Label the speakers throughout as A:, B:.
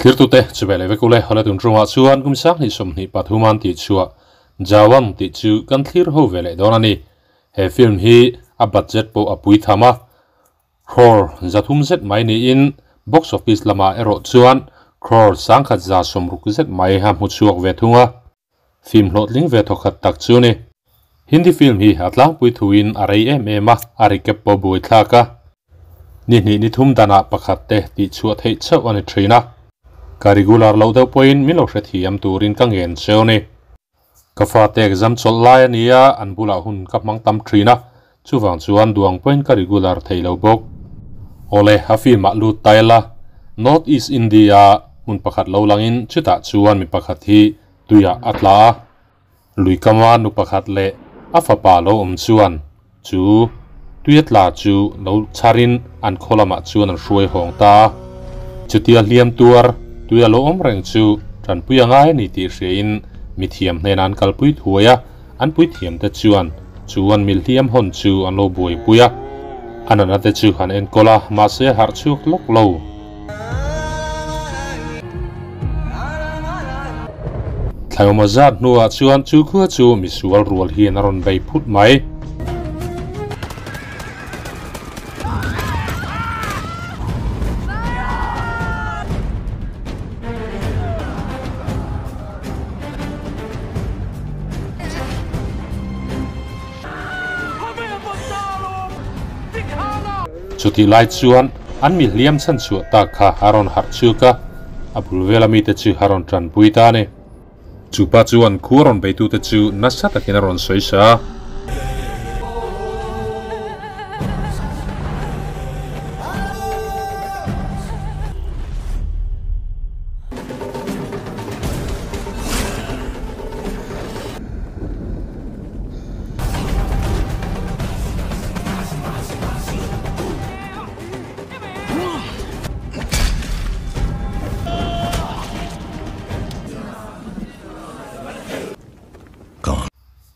A: Thirtute chubele vekule holetun runga chuan kumsak ni somni pathuman ti chua Jawan ti chu kan thlir ho vele don ani he film hi a budget po apui thama crore zathum zet mai ni in box office lama ero chuan crore sangkhat za somruk zet mai ha mu chuak ve thunga film hlotling ve thokhat tak chu ni Hindi film hi atlang pui thuin arei em em a arikep po bui thlaka ni ni ni thum dana pakhat te ti chu thei chau ani thina ka regular lo deuh pawhin min lo hre thiam turin ka ngen cheu ni ka fa te exam chawlh lai ania an bulah hun ka hmang tam thina chuwang chuan duang pawhin ka regular thei lo bawk ole a film ah lut taila North East India hmun pakhat lo langin chutah chuan mi pakhat hi tuiah a tla a luikama nu pakhat leh a fapa lo awm chuan chu tuia tla chu lo chharin an khaw lamah chuan an hruai hawng ta a chutia hliam tuar tuia lo awm reng chu tanpui a ngai ani tih hriain mi thiam hnenah an kalpui thuai a an pui thiam te chuan chu an mil hliam hawn chu an lo buaipui a a nana te chu han enkawl a mahse a harh chhuak lawk lo. Thlaiawma zat hnuah chuan chu khua chu misual rual hian a rawn bei phut mai. Chutih lai chuan an mi hliam chhan chhuah tak kha a rawn harh chhuak a, a bul vela mite chu a rawn tanpui ta a ni. Chupa chuan khua rawn beitute chu nasa takin a rawn sawi sa a.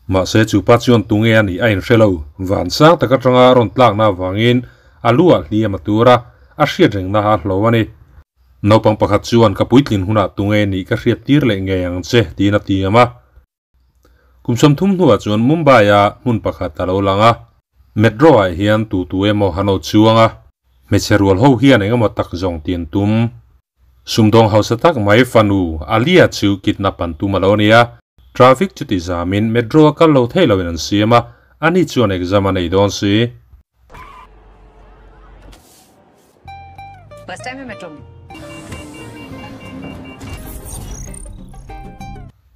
A: Mahse chu pa chuan tunge a nih a inhre lo. Van sang tak atanga rawn tlakna avangin a lu ah hliam a tur a, a hriat rengna a hlo a ni. Naupang pakhat chuan ka puitlin hunah tunge nih ka hriat tir leh ngei ang che tiin a ti am a. Kum 30 hnuah chuan Mumbai a hmun pakhat a lo lang a, Metro ah hian tu tu emaw an lo chuang a, hmeichhe rual ho hian eng emaw tak zawng ti an tum. Sumdawng hausa tak mai fanu Alia chu kidnap an tum a lo ni a, traffic chu ti zamin Metro a kal lo thei loin an siam a, ani chuan exam a nei dawn si.
B: First time metro mein.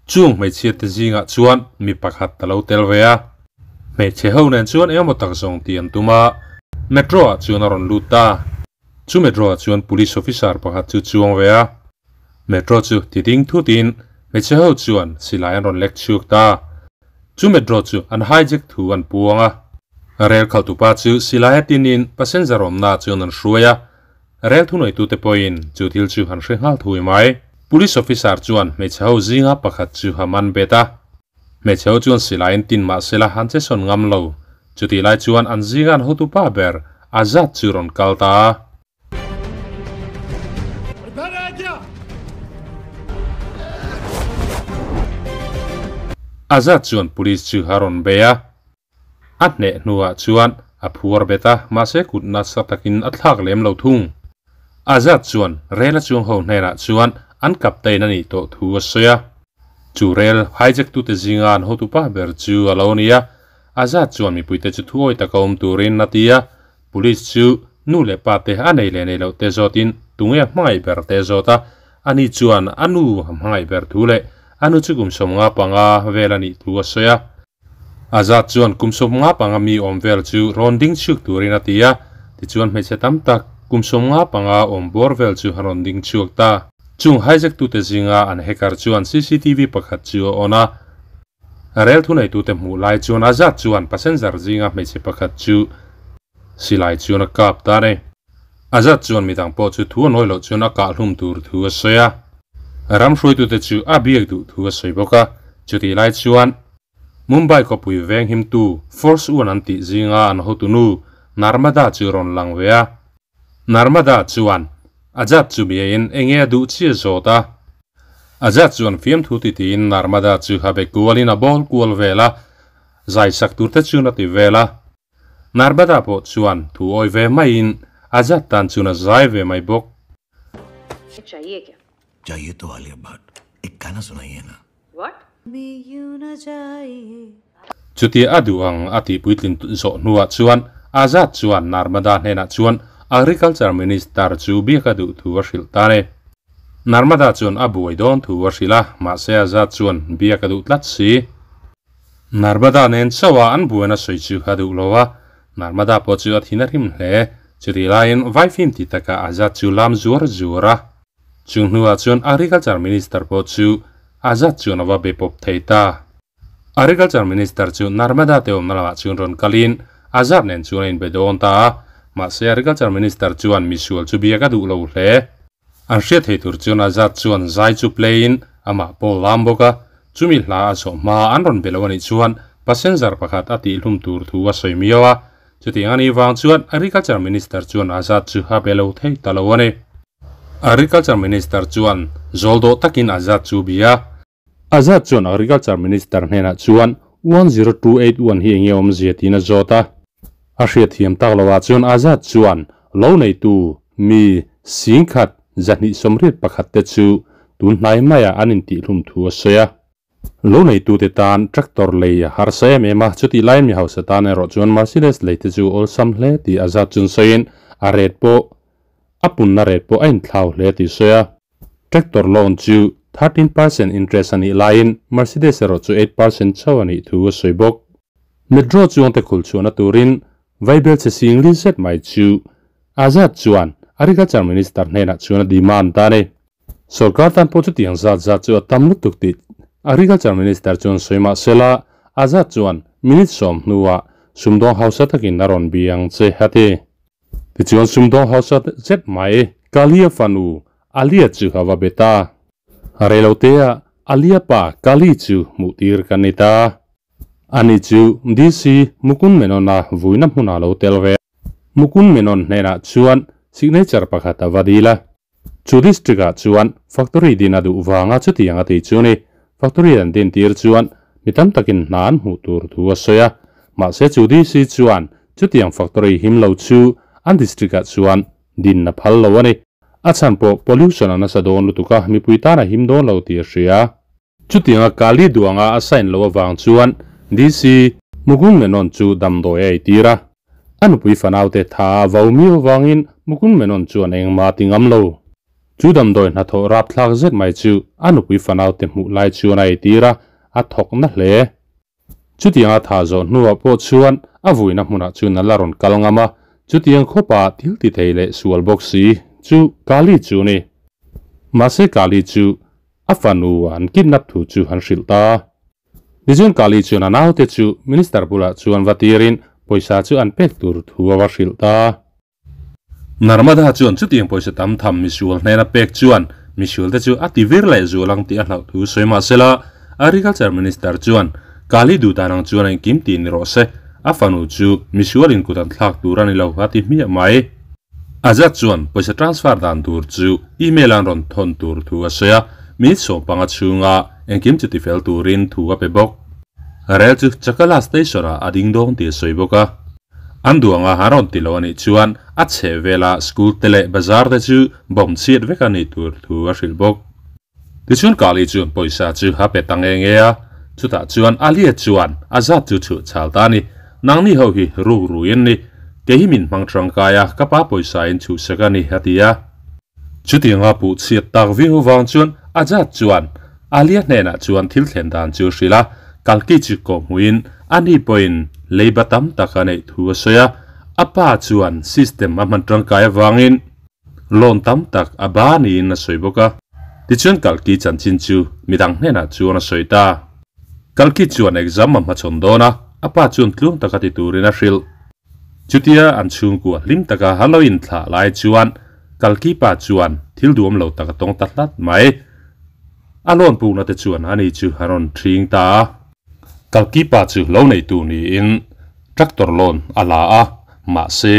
A: Chung hmeichhia te zingah chuan mi pakhat a lo tel ve a, hmeichhe ho nen chuan engemaw tak zawng tih an tum a, metro ah chuan a rawn lut ta. Chu metro ah chuan police officer pakhat chu chuang ve a, metro chu ti ding thutin hmeichhe ho chuan silai an rawn lek chhuak ta. Chu metro chu an hijack thu an puang a. Rel khalhtupa chu silai a tinin passenger awmna chuan an hruai a, rel thunawihtute pawhin chu thil chu an hre nghal thui mai. Police officer chuan hmeichhe ho zinga pakhat chu a man bet a, hmeichhe ho chuan silaiin tin mahsela an che sawn ngam lo. Chutih lai chuan an zinga an hotupa ber Azad chu rawn kal ta a. Azad chuan police chu a rawn bei a, a hneh hnuah chuan a phuar bet a, mahse kut nasa takin a thlak lem lo thung. Azad chuan rel a chuang ho hnenah chuan an captain a nih tawh thu a sawi a. Chu rel hijack tute zinga an hotupa ber chu a lo ni a, Azad chuan mipuite chu thuawi taka awm turin a ti a, police chu nu leh pa te a nei leh nei loh te zawtin tunge a hmangaih ber te zawt a, ani chuan a nu a hmangaih ber thu leh a nu chu kum 55 vel a nih thu a sawi a. Azad chuan kum 55 mi awm vel chu rawn ding chhuak turin a ti a, tichuan hmeichhe tam tak kum 55 awm bawr vel chu a rawn ding chhuak ta. Chung hijack tute zinga an hacker chuan CCTV pakhat chu a on a, Rel thuneitute hmuh lai chuan Azad chuan passenger zinga hmeichhe pakhat chu silai chuan a kap ta a ni. Azad chuan midang pawh chu thu a nawi loh chuan a kah hlum tur thu a sawi a, ram hruaitute chu a biak duh thu a sawi bawk a. Chutih lai chuan Mumbai khawpui veng himtu Force One an tih zinga an hotunu Narmada chu rawn lang ve a. Narmada chuan. Azad chu biain enge a duh chi a zawt a. Azad chuan fiamthu ti tiin Narmada chu a be kualin a bawl kual vel a, zai sak tur te chuan a ti vel a. Narmada pawh chuan thu awi ve maiin Azad tan chuan a zai ve mai bawk.
B: Chahiye to Alia Bhatt ek gana sunaiye na.
A: Chutia a duh ang a tih puitlin zawh hnuah chuan Azad chuan Narmada hnenah chuan Agriculture Minister chu biak a duh thu a hrilh ta a ni. Narmada chuan a buai dawn thu a hrilh a, mahse Azad chuan biak a duh tlat si. Narmada nen chauha an buaina sawi chu a duh lo a, Narmada pawh chu a thin a rim hle. Chutih laiin vaifim ti takah Azad chu lam zuar zuar a. Chung hnuah chuan Agriculture Minister pawh chu Azad chuan a va be pawp thei ta. Agriculture Minister chu Narmada te awmna lamah chuan rawn kalin Azad nen chuan a inbe dawn ta a, mahse Agriculture Minister chuan misual chu biak a duh lo hle. An hriat thei tur chuan Azad chuan zai chu play in amah pawh lam bawk a, chumi hla a zawh hma an rawn be lo anih chuan passenger pakhat a tihhlum tur thu a sawi miau a, chutiang anih vang chuan Agriculture Minister chuan Azad chu a be lo thei ta lo a ni. Agriculture Minister chuan zawl dawh takin Azad chu bia. Azad chuan Agriculture Minister hnenah chuan 10281 hi enge awmzia tiin a zawt a. A hriatthiam tak lovah chuan Azad chuan lo neitu mi singkhat 281 te chu tun hnai maiah an intihhlum thu a sawi a. Lo neitute tan tractor lei a harsa em em a, chutih laiin mi hausa tan erawh chuan Mercedes lei te chu awlsam hle tih Azad chuan sawiin a rate pawh a punna rate pawh a inthlau hle tih sawi a. Tractor loan chu 13% interest a nih laiin Mercedes erawh chu 8% chauh a nih thu a sawi bawk. Metro chuangte khul chhuahna turin Vaibel chhe sing li zet mai chu Azad chuan Agriculture Minister hnenah chuan a demand ta a ni. Sorkar tan pawh chutiang zat zat chu a tam lutuk tih Agriculture Minister chuan sawi mah sela, Azad chuan minute sawm hnuah sumdawng hausa takin a rawn bi ang che a ti. Tichuan sumdawng hausa zet mai Kalia fanu Alia chu a va be ta. Reilotea Alia pa Kali chu hmuh tir kan ni ta. Ani chu DC Mukund Menon-a vuina hmunah lo tel ve. Mukund Menon hnenah chuan signature pakhat a va dil a. Chu district-ah chuan factory din a duh vanga chutiang a tih chu ni. Factory an din tir chuan mi tam takin hna an hmuh tur thu a sawi a. Mahse chu DC chuan chutiang factory him lo chu an district-ah chuan din a phal lo a ni. A chhan pawh pollution a nasa dawn lutuk a, mipui tan a him dawn lo tih a hria. Chutianga Kali duanga a sign loh avang chuan DC Mukund Menon chu damdawi a eitir a. A nupui fanaute tha a vau miau avangin Mukund Menon chuan engmah a ti ngam lo. Chu damdawi hnathawh rapthlak zet mai chu a nupui fanaute hmuh lai chuan a eitir a, a thawk na hle. Chutianga tha zawh hnuah pawh chuan a vuina hmunah chuan a la rawn kal ngam a, chutiang khawpa thil ti thei leh sual bawk si chu Kali chu a ni. Mahse Kali chu a fanu an kidnap thu chu an hrilh ta. Tichuan Kali chuan a naute chu Minister bulah chuan va tirin pawisa chu an pek tur thu a va hrilh ta. Narmada chuan chutiang pawisa tam tham misual hnena pek chuan misualte chu a ti vir leh zual ang tih a hlauh thu sawi mah sela, Agriculture Minister chuan Kali duh dan ang chuan a inkim tih ni rawh se, a fanu chu misualin kut an thlak tur a ni lo a ti hmiah mai. Azad chuan pawisa transfer dan tur chu email an rawn thawn tur thu a sawi a, minute 15 chhunga engkim chu tifel turin thu a pe bawk. Rel chu Chakala station ah a ding dawn tih a sawi bawk a. An duh anga an rawn ti lo a nih chuan a chheh vela school te leh bazar te chu bomb chhiat vek a nih tur thu a hrilh bawk. Tichuan Kali chuan pawisa chu a pe ta nge nge a, chutah chuan Alia chuan Azad chu chhuh chhal ta a ni. Nangni ho hi ruk rui an ni. Kei hi min hmang tangkai a, ka pa pawisa in chhuhsak a ni, a ti a. Chutianga puh chhiat tak viau vang chuan Azad chuan Alia hnenah chuan thil thlen dan chu a hrilh a, Kalki chu kawhhmuhin ani pawhin leiba tam tak a neih thu a sawi a, a pa chuan system a hman tangkai avangin loan tam tak a ba niin a sawi bawk a. Tichuan Kalki chanchin chu midang hnenah chuan a sawi ta. Kalki chuan exam a hmachhawn dawn a, a pa chuan tluang taka ti turin a hrilh. Chutia an chhungkua hlim taka a lo inthlah lai chuan Kalki pa chuan thil duam lo tak a tawng ta hlat mai. A loan pukna te chuan ani chu a rawn ṭhing ta a. Kalki pa chu lo neitu niin tractor loan a la a, mahse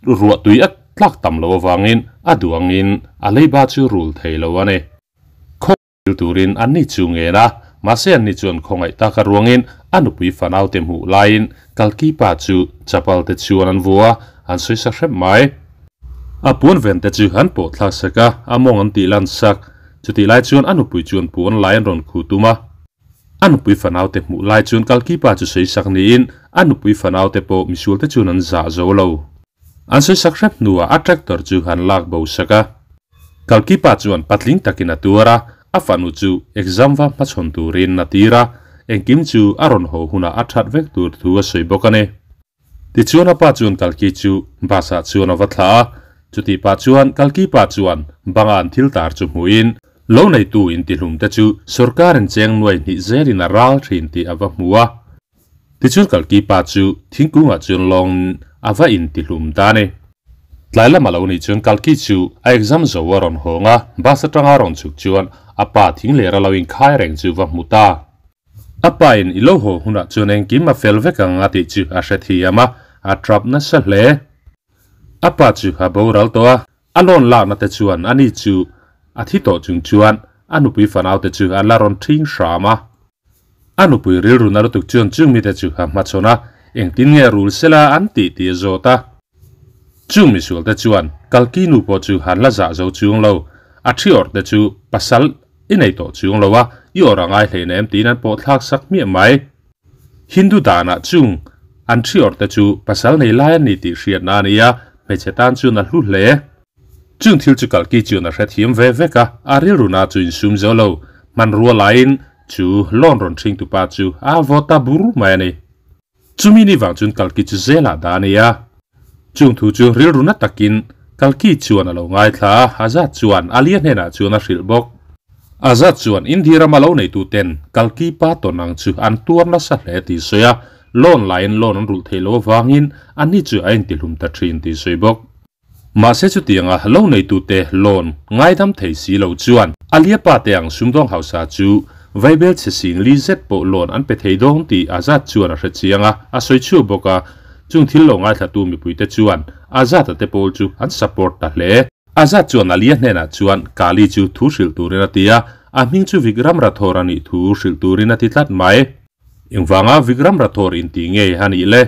A: ruah tui a. tlak tam loh avangin a duh angin a leiba chu rul thei lo a ni. Khaw turin anni chu ngen a, mahse anni chuan khawngaih taka ruangin a nupui fanaute hmuh laiin Kalki pa chu chapal te chuan an vua a, an sawi sa hrep mai. A puan ven te chu an pawh thlak sak a, a mawng an tih lan sak. Chutih lai chuan a nupui chuan puan lai an rawn khuh tum a. A nupui fanaute hmuh lai chuan Kalki pa chu sawi sak niin a nupui fanaute pawh misual te chuan an zah zo lo. An sawi sak hrep hnuah a tractor chu an lak bo sak a. Kalki pa chuan patling takin a tuar a, a fanu chu exam va hmachhawn turin a tir a, engkim chu a rawn haw hunah a that vek tur thu a sawi bawk a ni. Tichuan a pa chuan Kalki chu bus ah chuan a va thlah a, chutih pah chuan Kalki pa chuan banga an thil tar chu hmuhin lo neitu intihlum te chu sorkarin cheng nuai hnih zelin a ral thin tih a va hmu a. Tichuan Kalki pa chu thingkungah chuan lawngin a va intihlum ta a ni. Tlai lam a lo nih chuan Kalki chu a exam zo a rawn hawng a, bus atanga a rawn chhuk chuan a pa thingler a lo inkhai reng chu va hmu ta. A pa in i lo haw hunah chuan engkim a fel vek ang a tih chu a hre thiam a, a trap nasa hle. A pa chu a boral tawh a, a loan lakna te chuan ani chu a thi tawh chung chuan a nupui fanaute chu an la rawn ṭhing hram a. A nupui rilru na lutuk chuan chung mite chu a hmachhawn a, engtin nge rul sela an tih tih a zawt a. Chung misual te chuan Kalki nu pawh chu han la zah zo chung lo, a thi awrh te chu pasal i nei tawh chung lo a, i awrh a ngai hleinem tiin an pawh thlak sak hmiah mai. Hindu danah chung an thi awrh te chu pasal nei lai an ni tih hriatna a ni a, hmeichhe tan chuan a hlu hle. Chung thil chu Kalki chuan a hrethiam ve vek a, a rilru na chu insum zo lo. Hmanrua laiin chu loan rawn ṭhing tupa chu a vaw ta bur mai a ni. Chumi ni vang chuan Kalki chu zelah dah a ni a. Chung thu chu rilru na takin Kalki chuan a lo ngaithla a, Azad chuan Alia hnenah chuan a hrilh bawk. Azad chuan India rama lo neituten Kalki pa tawn ang chu an tuar nasa hle tih sawi a, loan laiin loan an rulh theih loh avangin ani chu a intihlum ta ṭhin tih sawi bawk. Mahse chutianga lo neitute loan ngaidam thei si lo chuan Alia pa te ang sumdawng hausa chu vaibel chhe sing li zet pawh loan an pe thei dawn tih Azad chuan a hre chiang a, a sawi chhuak bawk a. Chung thil lo ngaithlatu mipuite chuan Azad-a te pawl chu an support ta hle. Azad chuan Alia hnenah chuan Kali chu thu hrilh turin a ti a, a hming chu Vikram Rathore a nih thu hrilh turin a ti tlat mai. Engvanga Vikram Rathore inti ngei a nih le?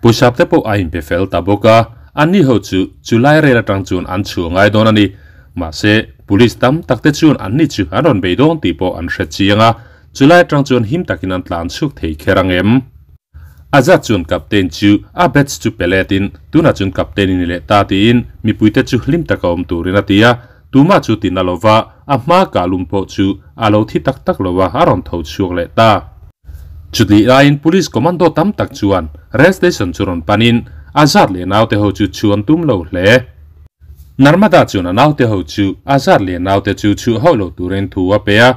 A: Puisap te pawh a inpe fel ta bawk a, anni ho chu chu lai rel atang chuan an chhuah ngai dawn a ni. Mahse, police tam tak te chuan anni chu an rawn bei dawn tih pawh an hre chiang a, chu lai atang chuan him takin an tlan chhuak thei kher ang em? Azad chuan captain chu a badge chu pe let in, tunah chuan captain i ni leh ta tiin mipuite chu hlim taka awm turin a ti a, tumah chu ti na lova a hma kah lum pawh chu a lo thi tak tak lo a, a rawn tho chhuak leh ta. Chutih laiin Police Commando tam tak chuan Rail Station chu rawn panin Azad leh naute ho chu chhu an tum lo hle. Narmada chuan a naute ho chu Azad leh naute chu chhuh hauh lo turin thu a pe a,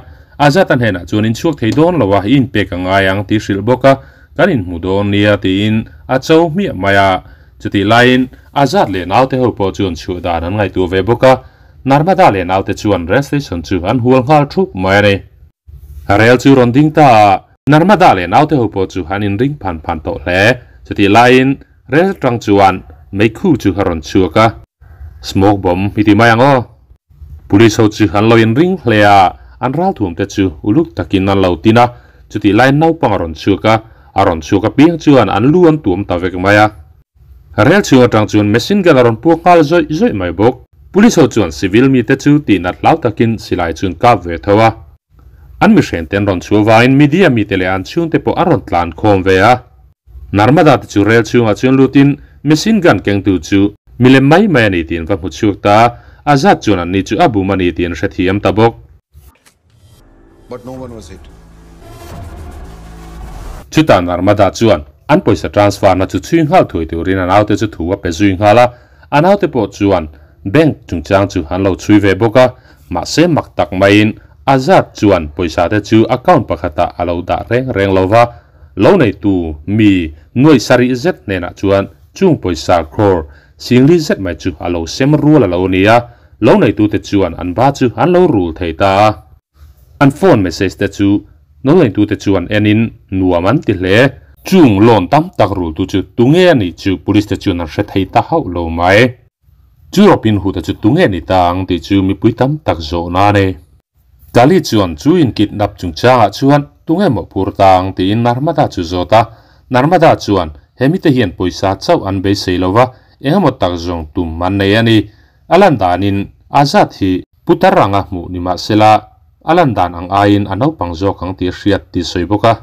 A: Azad a hnenah chuan in chhuak thei dawn lo a, i inpek a ngai ang tih hrilh bawk a, kan inhmu dawn nia tiin a cho hmiah mai a. Chutih laiin Azad leh naute ho pawh chuan chhuah dan an ngaihtuah ve bawk a, Narmada leh naute chuan Rail Station chu an hual nghal thup mai a ni. Rel chu rawn ding ta a, Narmada leh naute ho pawh chu an inring phan phan tawh hle. Chutih laiin rel atang chuan meikhu chu a rawn chhuak a, Smoke bomb i ti mai ang aw. Police ho chu an lo inring hle a, an ralthuam te chu uluk takin an lo tin a. Chutih laiin naupang a rawn chhuak a, a rawn chhuak apiang chuan an lu an tuam ta vek mai a. Rel chhung atang chuan machine gun a rawn puak nghal zawih zawih mai bawk. Police ho chuan civil mite chu tihnat hlau takin silai chu an kap ve tho a. An mihren te an rawn chhuah vangin media mite leh an chhungte pawh an rawn tlan khawm ve a. Narmada te chu rel chhungah chuan lutin machine gun kengtu chu milem mai mai a ni tiin va hmu chhuak ta a, Azad chuan anni chu a bum a ni tiin hrethiam ta bawk.
B: But no one was hit.
A: Chutah Narmada chuan an pawisa transfer na chu chhui nghal thuai turin a naute chu thu a pe zui nghal a, a naute pawh chuan bank chungchang chu an lo chhui ve bawk a, mahse mak tak maiin Azad chuan pawisa te chu account pakhatah a lo dah reng reng lo va, lo neitu mi nuaih sarih zet hnenah chuan chung pawisa crore singli zet mai chu a lo sem rual a lo ni a. Lo neitute chuan an ba chu an lo rul thei ta a. An phone message te chu lo neitute chuan enin nuam an ti hle. Chung loan tam tak rultu chu tunge a nih chu police te chuan an hre thei ta hauh lo mai. Chu Robin Hood-a chu tunge ni ta ang tih chu mipui tam tak zawhna a ni. Kali chuan chu inkidnap chungchangah chuan tunge mawhphur ta ang tiin Narmada chu zawt a. Narmada chuan he mite hian pawisa chauh an beisei lo va, engemaw tak zawng tum an nei a ni. A lan danin Azad hi putar anga hmuh ni mahsela a lan dan ang aiin a naupang zawk ang tih a hriat tih sawi bawk a.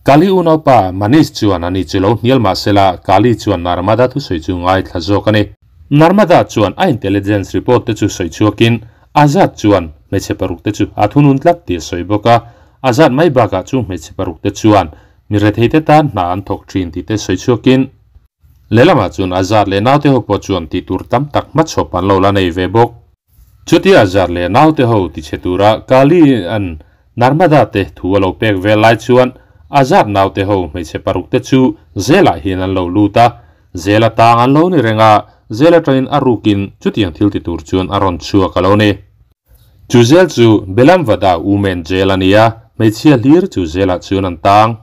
A: Kali unaupa Manish chuan ani chu lo hnial mahsela Kali chuan Narmada thusawi chu ngaithla zawk a ni. Narmada chuan a intelligence report te chu sawi chhuakin Azad chuan hmeichhe paruk te chu a thunun tlat tih a sawi bawk a. Azad mai bakah chu hmeichhe paruk te chuan mi rethei te tan hna an thawk thin tih te sawi chhuakin lehlamah chuan Azad leh naute ho pawh chuan tih tur tam tak hmachhawp an lo la nei ve bawk. Chutia Azad leh naute ho tichhe tura Kali an Narmada te thu a lo pek vel lai chuan Azad naute ho hmeichhe paruk te chu zelah hian an lo lut a, zel atang an lo ni reng a, zel atangin a rukin chutiang thil ti tur chuan a rawn chhuak a lo ni. Chu zel chu Belamvada Women Jail a ni a, hmeichhia hlir chu zelah chuan an tang.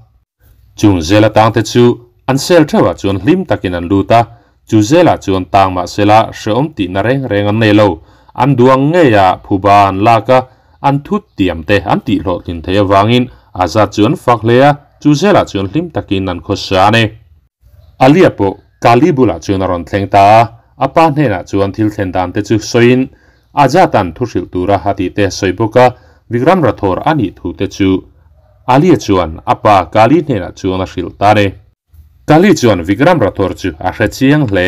A: Chung zel atang te chu an sel theuhah chuan hlim takin an lut a, chu zelah chuan tang mahsela hrehawm tihna reng reng an nei lo. An duang ngei a, phuba an lak a, an thut tiam te an tihhlawhtlin theih avangin Azad chu an fak hle a, chu zelah chuan hlim takin an khawsa a ni. Alia pawh Kali bulah chuan a rawn thleng ta a, a pa hnenah chuan thil thlen dan te chu sawiin Azad-a'n thu hrilh tura a tih te a sawi bawk a, Vikram Rathore a nih thu te chu Alia chuan a pa Kali hnenah chuan a hrilh ta a ni. Kali chuan Vikram Rathore chu a hre chiang hle,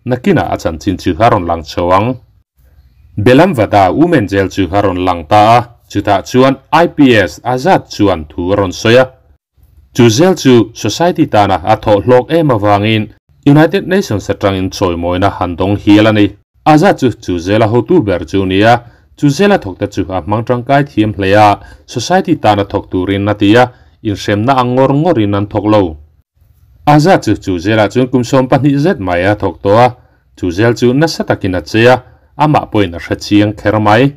A: nakinah a chanchin chu a rawn lang chho ang. Belamvada Women Jail chu a rawn lang ta a, chutah chuan IPS Azad chuan thu a rawn sawi a. Chu zel chu society tana a thawh hlawk em avangin United Nations atangin chawimawina han dawng hial a ni. Azad chu chu zela hotu ber chu ni a, chu zela thawkte chu a hmang tangkai thiam hle a, society tana thawk turin a ti a, inhremna ang ngawr ngawrin an thawk lo. Azad chu chu zelah chuan kum 12 zet mai a thawk tawh a, chu zel chu nasa takin a che a, amah pawhin a hre chiang kher mai.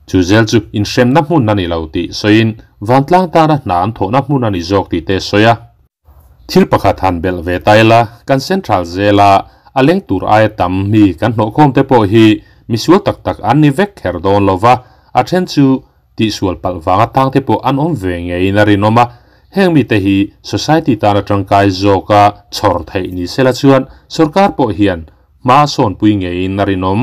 A: Chu zel chu inhremna hmun a ni lo tih sawiin vantlang tana hna an thawhna hmun a ni zawk tih te a sawi a. Thil pakhat han belh ve ta ila, kan Central zela a leng tur aia tam mi kan hnawhkhawm te pawh hi misual tak tak an ni vek kher dawn lo va, a then chu tihsual palh vanga tang te pawh an awm ve ngeiin a rinawm a. Heng mite hi society tana tangkai zawka chhawr theih ni sela chuan sorkar pawh hian hma sawnpui ngeiin a rinawm.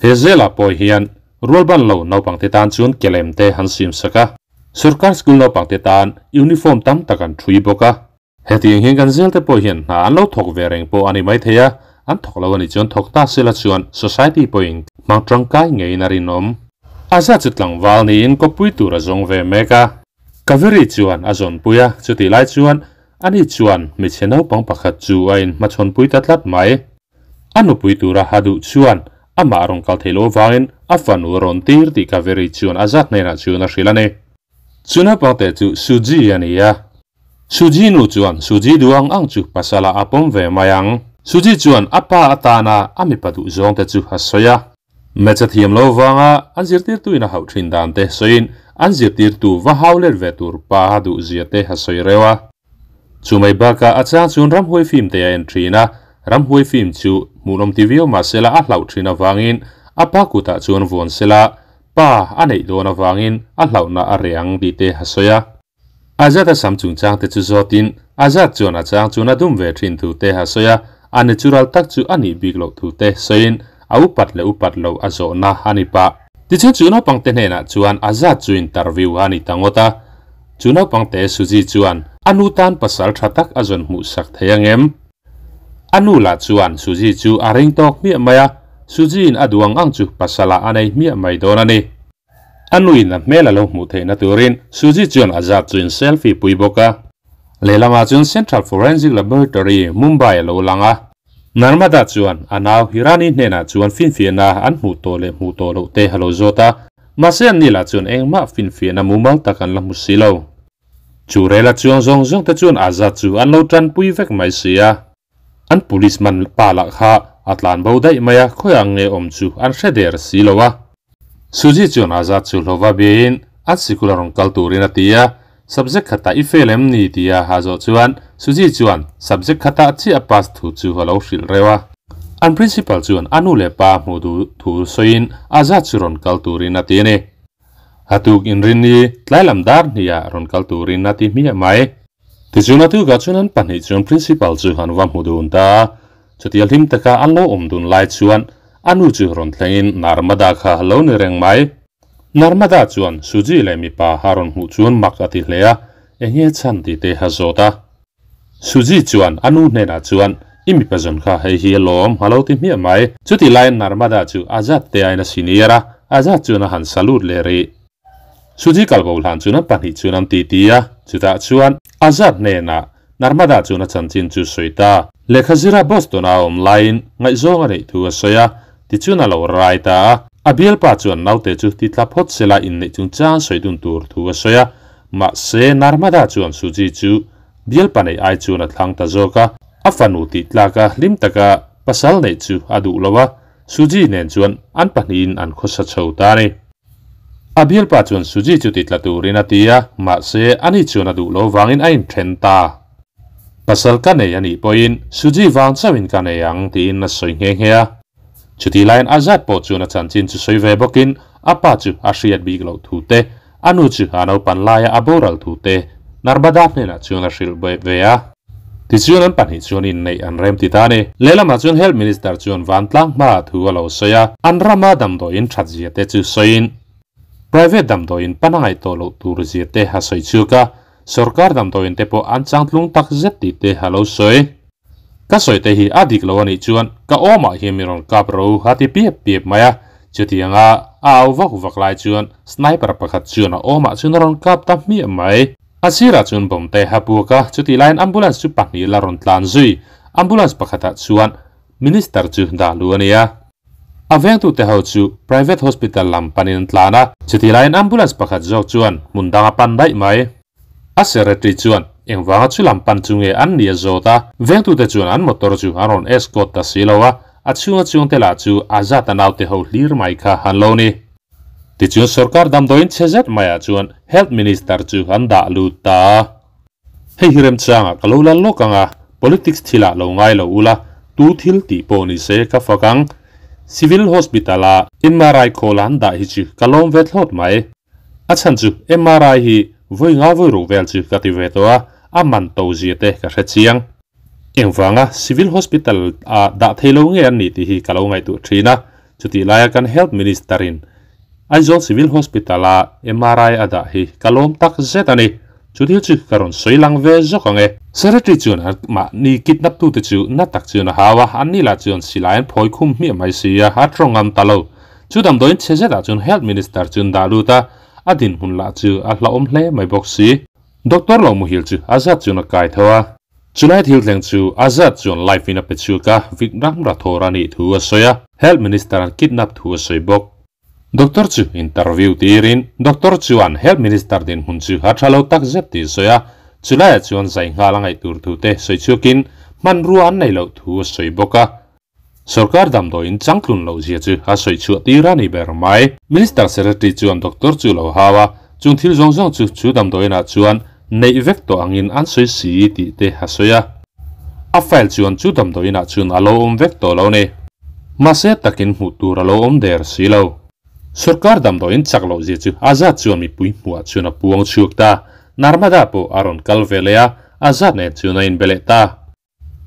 A: He zelah pawh hian rualban lo naupangte tan chuan kelem te han siam sak a, sorkar school naupangte tan uniform tam tak an thui bawk a. Hetiang hian kan zelte pawh hian hna an lo thawk ve reng pawh a ni maithei a, an thawk lo a nih chuan thawk ta sela chuan society pawhin hmang tangkai ngeiin a rinawm. A zat chu tlangval niin kawppui tur a zawng ve mek a. Kaveri chuan a zawnpui a, chutih lai chuan ani chuan hmeichhe naupang pakhat chu a inhmachhawnpui ta tlat mai. A nupui tura ha duh chuan amah a rawn kal theih loh avangin a fanu a rawn tir tih Kaveri chuan a zat hnenah chuan a hrilh a ni. Chu naupangte chu Suji a ni a. Suji nu chuan Suji duh ang ang chu pasala a pawm ve mai ang. Suji chuan a pa atana a mipa duh zawngte chu a sawi a. Hmeichhe thiam lo vanga an zirtirtuin a hauh thin dan te sawiin an zirtirtu va hau let ve tur pa a duh zia te a sawi reuh a. Chu mai bakah a chang chuan ramhuai film te a en thin a, ramhuai film chu hmuhnawm ti viau mahsela a hlauh thin avangin a pa kutah chuan vuan sela pa a neih dawn avangin a hlauhna a reh ang tih te a sawi a. Azad a sam chungchang te chu zawtin Azad chuan a chang chuan a dum ve thin thu te a sawi a, a natural tak chu a nih bik loh thu te sawiin a upat leh upat loh a zawhna a ni pah. Tichuan chu naupangte hnenah chuan Azad chu interview a ni ta ngawt a. Chu naupangte Suzy chuan a nu tan pasal tha tak a zawn hmuh sak thei ang em? A nu lah chuan Suzy chu a ring tawk hmiah mai a, Suzy-in a duh ang ang chu pasalah a nei hmiah mai dawn a ni. A nuin a hmel a lo hmuh theihna turin Suzy chuan Azad chu in selfie pui bawk a. Lehlamah chuan Central Forensic Laboratory, Mumbai a lo lang a. Narmada chuan a nau Hirani hnenah chuan finfiahna an hmuh tawh leh hmuh tawh loh te a lo zawt a. Mahse an ni lah chuan engmah finfiahna mumal tak an la hmu si lo. Chu rela chuang zawng zawng te chuan Azad chu an lo tanpui vek mai si a. An police man pa lah kha a tlan bo daih mai a, khawiah nge awm chu an hre der si lo a. Suji chuan Azad chu hlova biain an sikul a rawn kal turin a ti a, subject khatah i fail em ni tia a zawh chuan Suji chuan subject khatah chiah a pass thu chu a lo hrilh reuh a. An principal chuan a nu leh pa hmuh duh thu sawiin Azad chu rawn kal turin a ti a ni. A tuk inrinni tlai lam dar hniah rawn kal turin a ti hmiah mai. Tichuan a tukah chuan an pahnih chuan principal chu an va hmu dun ta a. Chutia hlim taka an lo awm dun lai chuan a nu chu rawn thlengin Narmada kha a lo ni reng mai. Narmada chuan Suji leh mipa a rawn hmuh chuan mak a ti hle a, eng nge chhan tih te a zawt a. Suji chuan a nu hnenah chuan, I mipa zawn kha hei hi alawm, a lo ti hmiah mai. Chutih laiin Narmada chu Azad te aiin a senior a, Azad chuan a han salute leh rih. Suji kalbo hlan chuan an pahnih chuan an titi a, chutah chuan Azad hnenah Narmada chuan a chanchin chu sawi ta. Lehkha zira Boston a awm laiin ngaihzawng a neih thu a sawi a, tichuan a lo rai ta a. A bialpa chuan naute chu ti tla phawt sela inneih chungchang sawi dun tur thu a sawi a, mahse Narmada chuan Suji chu Bialpa neih ai chuan a thlang ta zawk a, a fanu tih tlaka hlim taka pasal neih chu a duh lo a, Suji nen chuan an pahnihin an khawsa chho ta a ni. A bialpa chuan Suji chu ti tla turin a ti a, mahse ani chuan a duh lo vangin a inthen ta. Pasal ka nei a nih pawhin Suji vang chauhin ka nei ang tiin a sawi nghe nghe a. Chutih laiin Azad pawh chuan a chanchin chu sawi ve bawkin a pa chu a hriat bik loh thu te, A nu chu a naupan laia a boral thu te Narmada hnenah chuan a hrilh ve a. Tichuan an pahnih chuan inneih an rem ti ta a ni. Lehlamah chuan Health Minister chuan vantlang hmaah thu a lo sawi a, an rama damdawiin that zia te chu sawiin private damdawiin pan a ngaih tawh loh tur zia te a sawi chhuak a, sorkar damdawiin te pawh an changtlung tak zet tih te a lo sawi. Ka sawi te hi a dik lo a nih chuan ka awmah hian mi rawn kap ro a ti piap piap mai a, chutianga a au vak vak lai chuan sniper pakhat chuan a awmah chuan a rawn kap ta hmiah mai. A sirah chuan bomb te a puak a, chutih laiin ambulance chu pahnih la rawn tlan zui. Ambulance pakhatah chuan minister chu dah luh a ni a. A vengtute ho chu private hospital lam panin an tlan a, chutih laiin ambulance pakhat zawk chuan hmun dang a pan daih mai. A secretary chuan engvanga chu lam pan chu nge an ni a zawt a, vengtute chuan an motor chu an rawn escort ta si lo a, a chhunga chungte lah chu Azad a naute ho hlir mai kha an lo ni. Tichuan sorkar damdawiin chhe zet maiah chuan Health Minister chu an dah lut ta a. Hei hi remchangah ka lo la lawk ang a, politics thilah lo ngai lo ula, tu thil tih pawh ni se ka fak ang. Civil Hospital-a MRI khawl an dah hi chu ka lawm ve thlawt mai. A chhan chu MRI hi vawi nga vawi ruk vel chu ka ti ve tawh a, a man to zia te ka hre chiang. Engvanga Civil Hospital ah dah thei lo nge an nih tih hi ka lo ngaihtuah thin a, chutih laia kan Health Minister in Aizawl Civil Hospital a MRI a dah hi ka lawm tak zet a ni. Chu thil chu ka rawn sawi lang ve zawk ang e. Secretary chuan an mahni kidnap tute chu na tak chuan a hau a, anni lah chuan silai an phawi khum hmiah mai si a, a tawng ngam ta lo. Chu damdawiin chhe zetah chuan Health Minister chu an dah lut a, a dinhmun lah chu a hlauhawm hle mai bawk si. Doctor lo muhil chu Azad chuan a kai tho a. Chulai thil thleng chu Azad chuan live in a pe chhuak a, Vikram Rathore a nih thu a sawi a, Health Minister an kidnap thu a sawi bawk. Doctor chu interview tirin Doctor chuan Health Minister dinhmun chu a tha lo tak zet tih a sawi a, chulaiah chuan zai nghal a ngaih tur thu te sawi chhuakin hmanrua an neih loh thu a sawi bawk a. Sorkar damdawiin changtlun loh zia chu a sawi chhuah tir a ni ber mai. Minister Secretary chuan doctor chu lo hau a, chung thil zawng zawng chu chu damdawiinah chuan neih vek tawh angin an sawi si tih te a sawi a. A file chuan chu damdawiinah chuan a lo awm vek tawh lo ni. Mahse takin hmuh tur a lo awm der si lo. Sorkar damdawiin chak loh zia chu Azad chuan mipui hmuhah chuan a puang chhuak ta. Narmada pawh a rawn kal ve leh a, Azad nen chuan a inbe leh ta.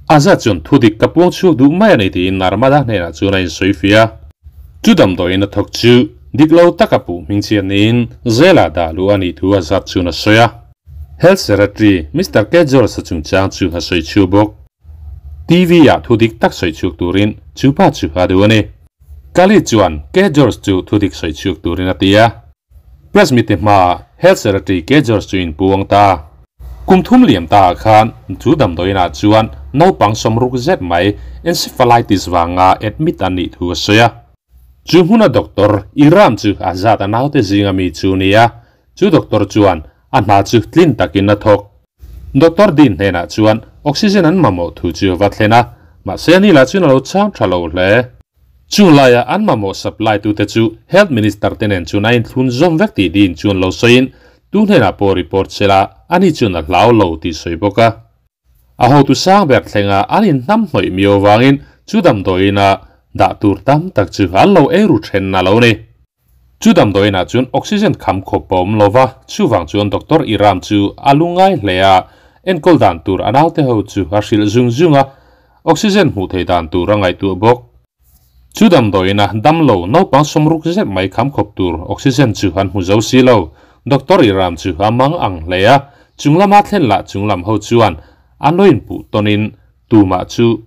A: Azad chuan thu dik ka puang chhuak duh mai a ni tiin Narmada hnenah chuan a insawi fia. Chu damdawiin a thawk chu dik lo taka puh hmingchhiat niin Zela dah luh a nih thu Azad chuan a sawi a. Health Secretary Mister Kejriwal-a chungchang chu a sawi chhuak bawk. TV-ah thu dik tak sawi chhuak turin chu pa chu a duh a ni. Kali chuan Kejriwal chu thu dik sawi chhuak turin a ti a. Press mite hmaah Health Secretary Kejors chu inpuang ta. Kum thum liam ta ah khan chu damdawiinah chuan naupang sawmruk zet mai encephalitis vanga admit an nih thu a sawi a. Chu hmuna doctor Iram chu a zat a naute zinga mi chu ni a, chu doctor chuan a hna chu tlin takin a thawk. Doctor Dean hnenah chuan oxygen an mamawh thu chu a va thlen a, mahse ani lah chuan a lo chhang tha lo hle. Chung laia an mamawh supply tute chu Health Minister te nen chuan a inthlun zawm vek tih Dean chuan lo sawiin tu hnenah pawh report sela ani chuan a hlau lo tih sawi bawk a. A hotu sang ber thlenga an inhnam hnawih miau vangin Chu damdawiin ah dah tur tam tak chu an lo ei ru then a lo ni. Chu damdawiin ah chuan oxygen kham khawp a awm lo va, chuvang chuan Doctor Iram chu a lu ngai hle a, enkawl dan tur a naute ho chu a hrilh zung zung a, oxygen hmuh theih dan tur a ngaihtuah bawk. Chu damdawiin ah damlo naupang sawmruk zet mai kham khawp tur oxygen chu an hmu zo si lo. Doctor Iram chu a mang ang hle a, chunglama thlen lah chunglam ho chuan an lo inpuh tawnin tumah chu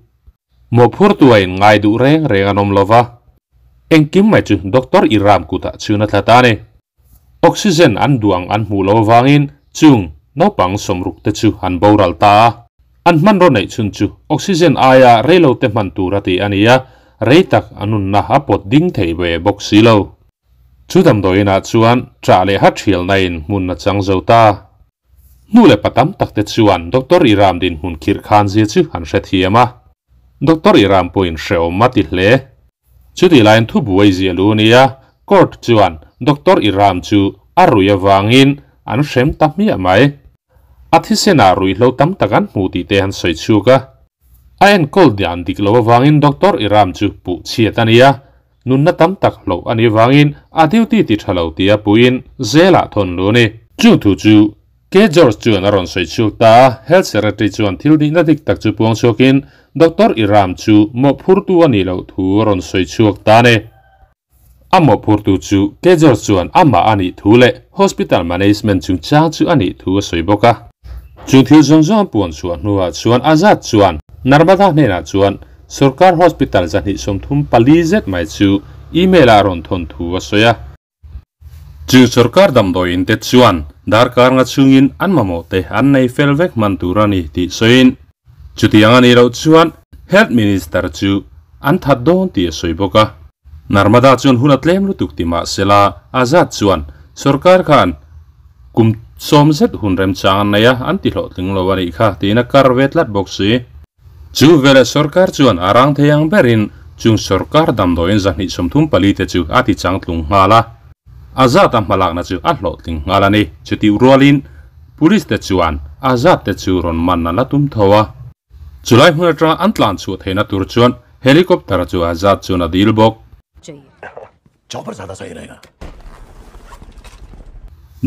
A: Mawhphurtu a inngai duh reng reng an awm lo va, engkim mai chu Doctor Iram kutah chhun a thla ta a ni. Oxygen an duh ang an hmuh loh avangin chung naupang sawmruk te chu an boral ta a. An hmanraw neih chhun chu oxygen aia reilo te hman tur a ti a ni a, rei tak a nunna a pawt ding thei ve bawk si lo. Chu damdawiinah chuan ṭah leh ha ṭhialna in hmun a chang zo ta. Nu leh pa tam tak te chuan Doctor Iram dinhmun khirh khan zia chu an hrethiam a. Doctor Iram pawhin hrehawm a ti hle. Chutih laiin thu buai zia lu nia court chuan Doctor Iram chu a rui avangin an hrem ta hmiah mai. A thisenah ruihhlo tam tak an hmu tih te an sawi chhuak a. A enkawl dan dik lo avangin Doctor Iram chu puh chhiat a ni a, Nunna tam tak hlauh a nih vangin a duty ti tha lo tia puiin zelah thawn lu a ni. Chung thu chu K. George chuan a rawn sawi chhuak ta a, Health Secretary chuan thil nihna dik tak chu puang chhuakin Doctor Iram chu mawhphurtu a nih loh thu a rawn sawi chhuak ta a ni. A mawhphurtu chu K. George chuan amah a nih thu leh Hospital Management chungchang chu a nih thu a sawi bawk a. Chung thil zawng zawng an puan chhuah hnuah chuan Azad chuan Narmada hnenah chuan Sorkar Hospital 234 zet mai chu email ah rawn thawn thu a sawi a. Chu sorkar damdawiin te chuan darkar nga chhungin an mamawh te an nei fel vek hman tur a ni tih sawiin, chutiang a nih loh chuan Health Minister chu an that dawn tih a sawi bawk a. Narmada chuan hun a tlem lutuk ti mah sela Azad chuan sorkar khan kum sawm zet hun remchang an nei a, an ti hlawhtling lo a nih kha tiin a kar ve tlat bawk si. Chu veleh sorkar chuan a rang thei ang berin chung sorkar damdawiin 234 te chu a ti changtlung nghal a, a zat a hmalakna chu a hlawhtling nghal a ni. Chutih rualin Police te chuan a zat te chu rawn man a la tum tho a. Chulai hmun atanga an tlan chhuah theihna tur chuan helicopter chu a zat chuan a dil bawk.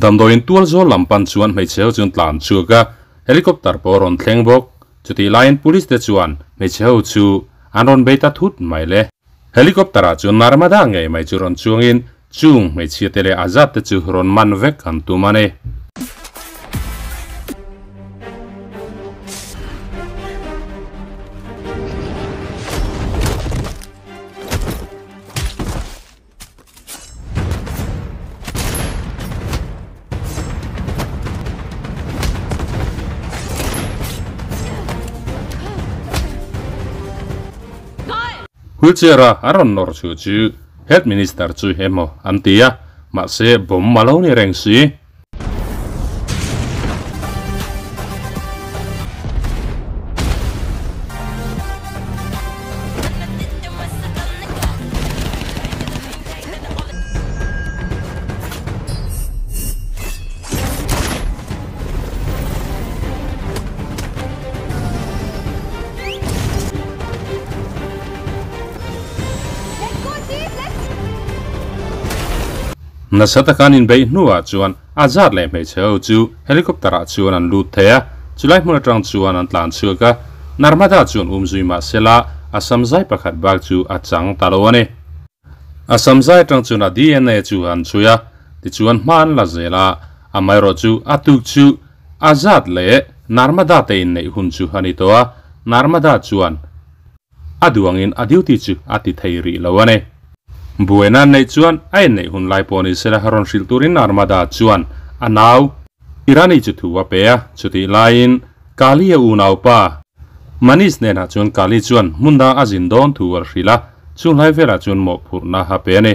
A: Damdawiin tual zawl lam pan chuan hmeichhe ho chuan tlan chhuak a, helicopter pawh a rawn thleng bawk. Chutih laiin police te chuan hmeichhe ho chu an rawn bei ta thut mai le. Helicopter ah chuan Narmada ngei mai chu rawn chuangin chung hmeichhia te leh Azad te chu rawn man vek an tum a ni. Wheelchair a an rawn nawr chhuah chu Health Minister chu emaw an ti a, mahse bomb a lo ni reng si. Nasa taka an inbeih hnuah chuan Azad leh hmeichhe ho chu helicopter ah chuan an lut thei a, chulai hmun atang chuan an tlan chhuak a, Narmada chuan um zui mah sela a samzai pakhat bak chu a chang ta lo a ni. A samzai atang chuan a DNA chu an chhui a, tichuan hma an la zel a, amaherawh chu a tuk chu Azad leh Narmada te inneih hun chu a ni tawh a, Narmada chuan A duh angin a duty chu a ti thei rih lo a ni. Buaina an neih chuan a inneih hun lai pawh ni sela rawn hrilh turin Narmada chuan a nau Irani chu thu a pe a, chutih laiin Kali a unaupa Manish hnenah chuan Kali chuan hmun dang a zin dawn thu a hrilh a, chung hlai velah chuan mawhphurhna a pe a ni.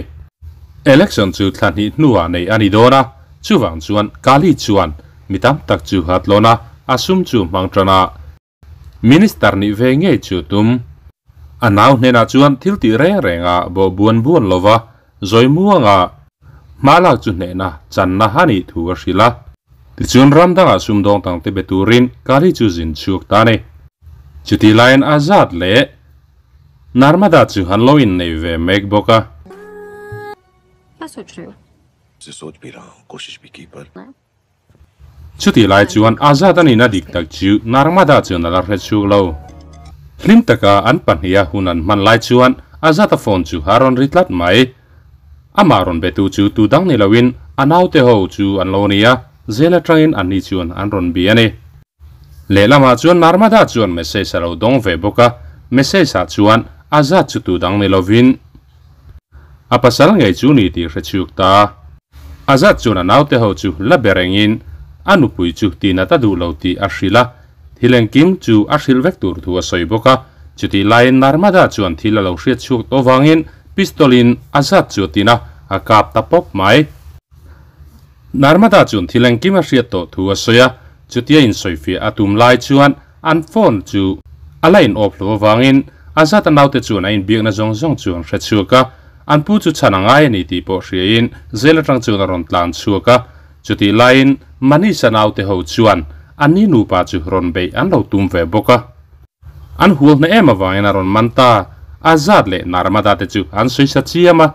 A: Election chu thla hnih hnuah neih a ni dawn a, chuvang chuan Kali chuan mi tam tak chu a tlawn a, a sum chu hmang tan a. Minister nih ve ngei chu tum. A nau hnenah chuan thil tih reng reng a bawh buan buan lo va, zawi muanga hma lak chu hnehna channa a nih thu a hrilh a. Tichuan ram dangah sumdawng tangte be turin Kali chu zin chhuak ta a ni. Chutih laiin Azad leh. Narmada chu an lo innei ve mek bawk a. Chutih lai chuan Azad a nihna dik tak chu Narmada chuan a la hre chhuk lo. Hlim taka an pahniha hun an hman lai chuan Azad-a phone chu a rawn ri tlat mai. Amah rawn betu chu tu dang ni loin a naute ho chu an lo ni a, zel atangin anni chuan an rawn bi a ni. Lehlamah chuan Narmada chuan message a lo dawng ve bawk a, message ah chuan Azad chu tu dang ni lovin a pasal ngei chu ni tih hre chhuk ta. Azad chuan a naute ho chu la be rengin a nupui chu tinat a duh lo tih a hrilh a, thil engkim chu a hrilh vek tur thu a sawi bawk a. Chutih laiin Narmada chuan thil a lo hriat chhuak tawh vangin pistol in Azad chu a tin a, a kap ta pawp mai. Narmada chuan thil engkim a hriat tawh thu a sawi a, chutia insawifiah a tum lai chuan an phone chu a la in off lo avangin Azad-a naute chuan a inbiakna zawng zawng chu an hre chhuak a, an pu chu chhan a ngai a ni tih pawh hriain zel atang chuan a rawn tlan chhuak a, chutih laiin Manish-a naute ho chuan anni nupa chu rawn beih an lo tum ve bawk a. An hual hna em avangin a rawn man ta. Azad leh Narmada te chu an sawi sa chiam a.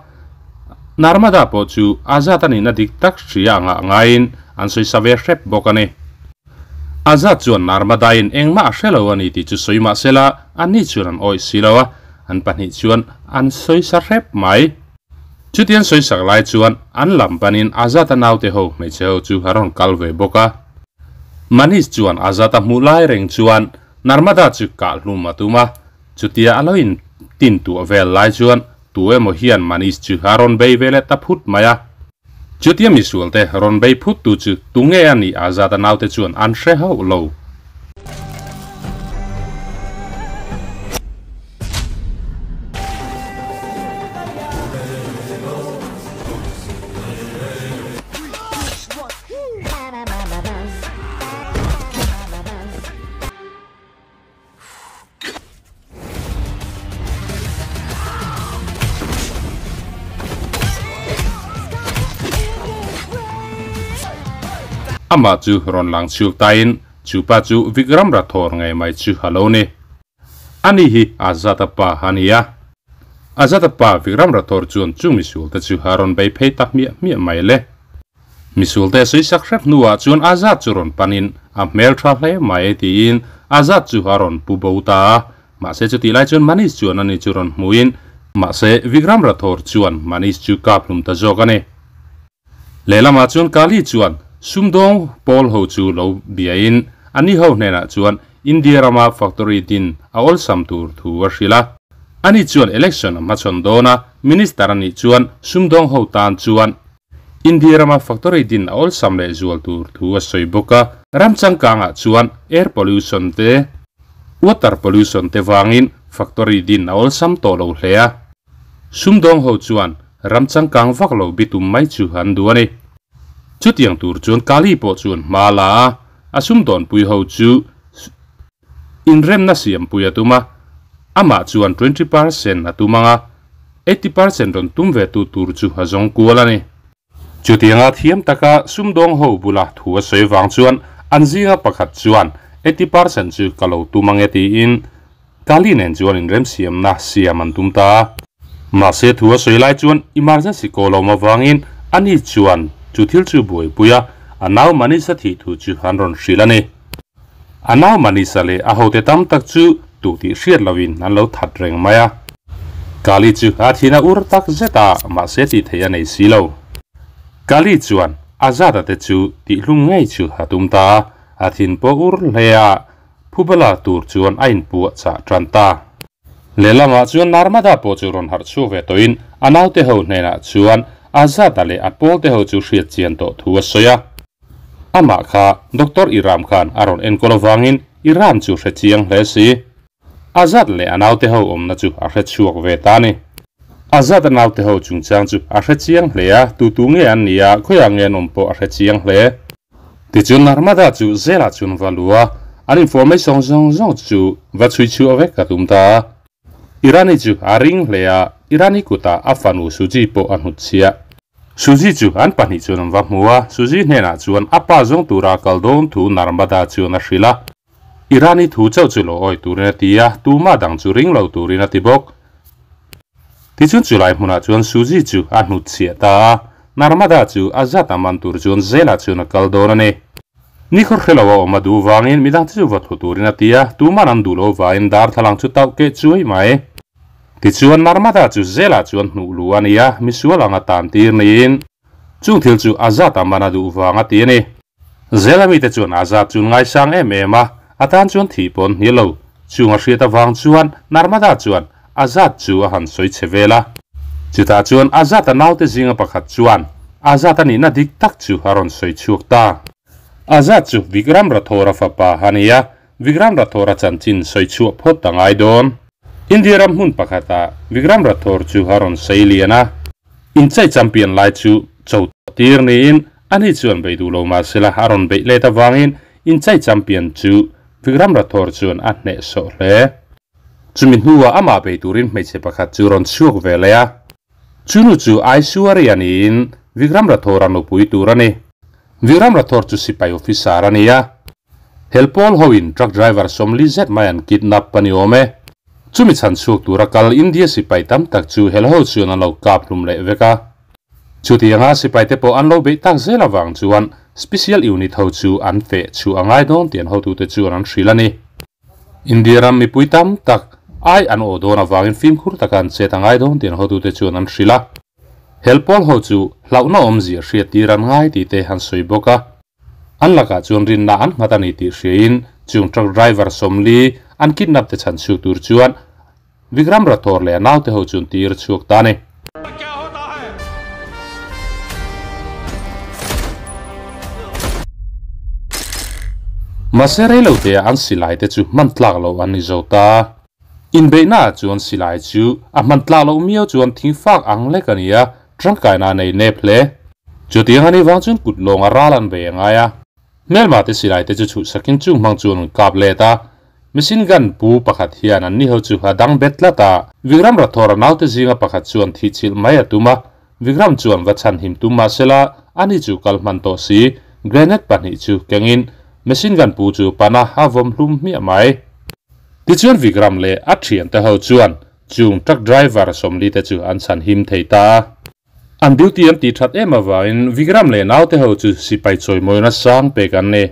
A: Narmada pawh chu Azad a nihna dik tak hria angah ngaiin an sawi sa ve hrep bawk a ni. Azad chuan Narmada-in engmah a hre lo a ni tih chu sawi mah sela anni chuan an awih si lo a, an pahnih chuan an sawi sa hrep mai. Chutiang sawi sak lai chuan an lam panin Azad-a naute ho hmeichhe ho chu a rawn kal ve bawk a. Manish chuan Azad-a hmuh lai reng chuan Narmada chu kah hlum a tum a, chutia a lo in tin tuah vel lai chuan tu emaw hian Manish chu a rawn bei ve leh ta phut mai a. Chutia misualte rawn bei phut tu chu tunge a nih Azad-a naute chuan an hre hauh lo. Amah chu rawn lang chhuak tain chupa chu Vikram Rathore ngei mai chu a lo ni. Ani hi Azad-a pa a ni a. Azad-a pa Vikram Rathore chuan chu misualte chu a rawn bei phei ta hmiah hmiah mai le. Misualte sawisak hrep hnuah chuan Azad chu rawn panin a hmel tha hle mai tiin Azad chu a rawn pu bo ta a. Mahse chutih lai chuan Manish chuan ani chu rawn hmuin mahse Vikram Rathore chuan Manish chu kap hlum ta zawk a ni. Lehlamah chuan Kali chuan sumdawng pawl ho chu lo biain ani ho hnenah chuan India rama factory din a awlsam tur thu a hrilh a. Ani chuan election a hmachhawn dawn a, minister anih chuan sumdawng ho tan chuan India rama factory din a awlsam leh zual tur thu a sawi bawk a. Ram changkangah chuan air pollution te, water pollution te vangin factory din a awlsam tawh lo hle a. Sumdawng ho chuan ram changkang vak lo bitum mai chu an duh a ni. Chutiang tur chuan Kali pawh chuan hma a la a, a sumdawnpui ho chu inremna siampui a tum a, amah chuan 20% a tum ang a, 80% rawn tum ve tu tur chu a zawng kual a ni. Chutianga thiam taka sumdawng ho bula thu a sawi vang chuan an zinga pakhat chuan 80% chu ka lo tum ang e tiin Kali nen chuan inremsiamna siam an tum ta a. Mahse thu a sawi lai chuan emergency call a awm avangin ani chuan chu thil chu buaipui a, a nau Manisha thih thu chu an rawn hrilh a ni. A nau Manisha leh a hote tam tak chu tuh tih hriat loin an lo that reng mai a. Kali chu a thin a ur tak zet a, mahse tih theih a nei si lo. Kali chuan Azad-a te chu tihhlum ngei chu a tum ta a, a thin pawh ur hle a, phubala tur chuan a inpuah chah tan ta. Lehlamah chuan Narmada pawh chu rawn harh chhuak ve tawhin a naute ho hnenah chuan Azad-a leh a pawlte ho chu hriat chian tawh thu a sawi a. Amah kha Doctor Iram khan a rawn enkawl avangin Iran chu hre chiang hle si. Azad leh a naute ho awmna chu a hre chhuak ve ta a ni. Azad a naute ho chungchang chu a hre chiang hle a, tu tu nge an nia, khawiah nge an awm pawh a hre chiang hle. Tichuan Narmada chu zelah chuan va lu a, an information zawng zawng chu va chhui chhuah vek a tum ta a. Irani chu a ring hle a, Irani kutah a fanu Suji pawh a hnutchhiah. Suji chu an pahnih chuan an va hmu a, Suji hnenah chuan a pa zawng tura kal dawn thu Narmada chuan a hrilh a. Irani thu chauh chu lo awi turin a ti a, tumah dang chu ring lo turin a ti bawk. Tichuan chulai hmunah chuan Suji chu a hnutchhiah ta a, Narmada chu Azad a man tur chuan jail ah chuan a kal dawn a ni. Ni khawr hre lo a awm a duh vangin midang te chu va thu turin a ti a, tuman an duh lo vangin darthlalang chu tauh keh chuai mai. Tichuan Narmada chu jail ah chuan hnuh luh a ni a, misual anga tan tir niin chung thil chu Azad a man a duh vang a ti a ni. Jail a mite chuan Azad chu an ngaisang em em a, a tan chuan thih pawh an hnial lo. Chung a hriat avang chuan Narmada chuan Azad chu a han sawi che vel a. Chutah chuan Azad-a naute zinga pakhat chuan Azad a nihna dik tak chu a rawn sawi chhuak ta. Azad chu Vikram Rathore-a fapa a ni a, Vikram Rathore-a chanchin sawi chhuah phawt a ngai dawn. India ram hmun pakhatah Vikram Rathore chu a rawn sawi lian a. Inchai champion lai chu cho tir niin ani chuan beih duh lo mahsela a rawn beih let avangin inchai champion chu Vikram Rathore chuan a hnehsawh hle. Chumi hnuah amah bei turin hmeichhe pakhat chu rawn chhuak ve leh a. Chunu chu Aishwarya niin Vikram Rathore-a nupui tur a ni. Vikram Rathore chu sipai officer a ni a. Helpawl hoin truck driver sawmli zet mai an kidnap a ni awm e. Chumi chhan chhuak tura kal India sipai tam tak chu helho chuan an lo kap hlum leh vek a. Chutianga sipaite pawh an lo beih tak zel avang chuan Special Unit ho chu an feh chhuah a ngai dawn tih an hotute chuan an hrilh a ni. India ram mipui tam tak ai an awh dawn avangin fimkhur taka an chet a ngai dawn tih an hotute chuan an hrilh a. Helpawl ho chu hlauhna awmzia hriat tir an ngai tih te an sawi bawk a. An lakah chuan rinna an nghat a ni tih hriain chung truck driver sawmli an kidnap te chhan chhuak tur chuan Vikram Rathore leh a naute ho chuan tir chhuak ta a ni. Mahse reilo te ah an silai te chu hman tlak loh an ni zo ta. Inbeihna ah chuan silai chu a hman tlak loh miau chuan thing fak ang lek a ni a, tangkaina a nei nep hle. Chutiang a nih vang chuan kut lawnga ral an bei a ngai a. Hmelma te silai te chu chhuhsakin chung hmang chuan an kap let a, Machine gun pu pakhat hian an niho chu a dang bet tlat a, Vikram Rathore naute zinga pakhat chuan thih chilh mai a tum a, Vikram chuan va chhan him tum mahsela ani chu kal hman tawh si, grenade pahnih chu kengin machine gun pu chu pana a vawm hlum hmiah mai. Tichuan Vikram leh a thiante ho chuan chung truck driver sawmli te chu an chhan him thei ta a. An duty an tih that em avangin Vikram leh naute ho chu sipai chawimawina sang pek an ni.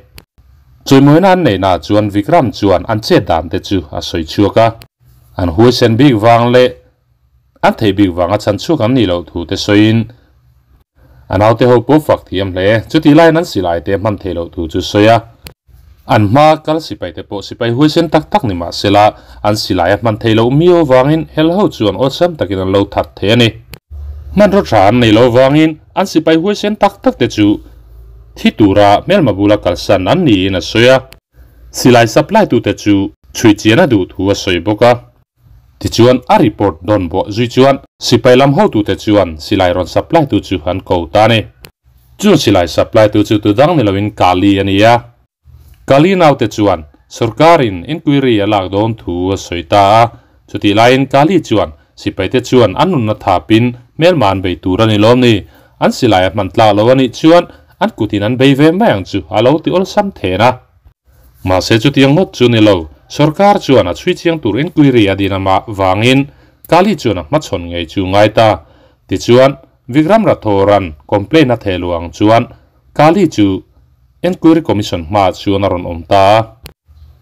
A: Chawimawina an neihnaah chuan Vikram chuan an chet dan te chu a sawi chhuak a. An huaisen bik vang leh an theih bik vanga chhan chhuak an nih loh thu te sawiin a naute ho pawh fak thiam hle. Chutih laiin an silai te hman theih loh thu chu sawi a. An hma kal sipai te pawh sipai huaisen tak tak ni mah sela an silai a hman theih loh miau avangin hel ho chuan awlsam takin an lo that thei a ni. Hmanraw tha an nei lo avangin an sipai huaisen tak tak te chu thi tura hmelma bula kalsan an niin a sawi a. Silai supply tute chu chhui chian a duh thu a sawi bawk a. Tichuan a report dawn bawh zui chuan sipai lam hotute chuan silai rawn supply tu chu an ko ta a ni. Chung silai supply tu chu tu dang ni loin Kali a ni a. Kali naute chuan sorkarin inquiry a lak dawn thu a sawi ta a. Chutih laiin Kali chuan sipaite chuan an nunna thapin hmelma an bei tur a ni lawm ni. An silai a hman tlak lo a nih chuan an kutin an bei ve mai ang chu a lo ti awlsam then a. Mahse chutiang ngawt chu ni lo, sorkar chuan a chhui chiang tur inquiry a din amah vangin Kali chuan a hmachhawn ngei chu ngai ta. Tichuan, Vikram Rathoran complaint a theh luh ang chuan Kali chu Enquiry Commission hmaah chuan a rawn awm ta a.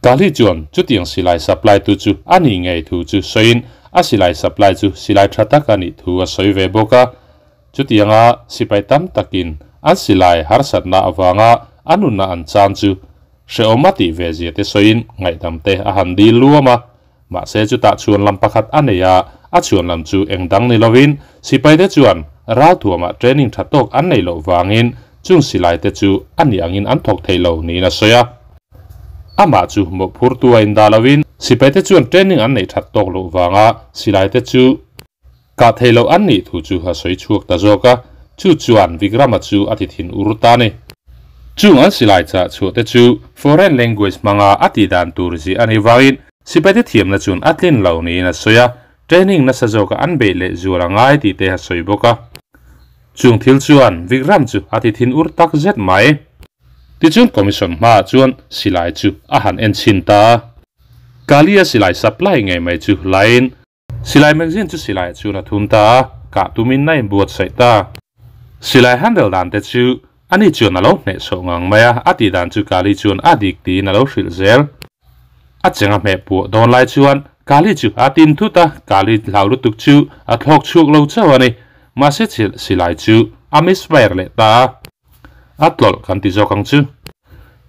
A: Kali chuan chutiang silai supply tu chu a nih ngei thu chu sawiin a silai supply chu silai tha tak a nih thu a sawi ve bawk a. Chutianga sipai tam takin an silai harsatna avanga a nunna an chan chu hrehawm a tih ve zia te sawiin ngaihdam te a han dil luam a. Mahse chutah chhuan lam pakhat a nei a, a chhuan lam chu eng dang ni lovin sipai te chuan ralthuamah training tha tawk an neih loh vangin chung silai te chu a nih angin an thawk thei lo niin a sawi a. Amah chu mawhphurtu a indah lovin sipai te chuan training an neih that tawk loh vanga silai te chu Kah theih loh an nih thu chu a sawi chhuak ta zawk a, chu chuan Vikrama chu a ti thin ur ta a ni. Chung an silai chah chhuah te chu foreign language hmanga a tih dan tur zih a nih vangin sipaite thiamna chuan a tlin lo niin a sawi a, training nasa zawka an beih leh zual a ngai tih te a sawi bawk a. Chung thil chuan Vikram chu a ti thin ur tak zet mai. Tichuan commission hmaah chuan silai chu a han en chhin ta a. Kalia silai supply ngei mai chu lain. Silai magazine chu silai chuan a thun ta a, kah tumin a inbuatsaih ta. Silai handle dan te chu ani chuan a lo hnehsawh ngang mai a, a tih dan chu Kali chuan a dik tiin a lo hrilh zel. A cheng a hmeh puah dawn lai chuan Kali chu a tin thut a, Kali hlau lutuk chu a thlawk chhuak lo chauh a ni. Mahse silai chu a misfire leh ta a. A tlawlh kan ti zawk ang chu.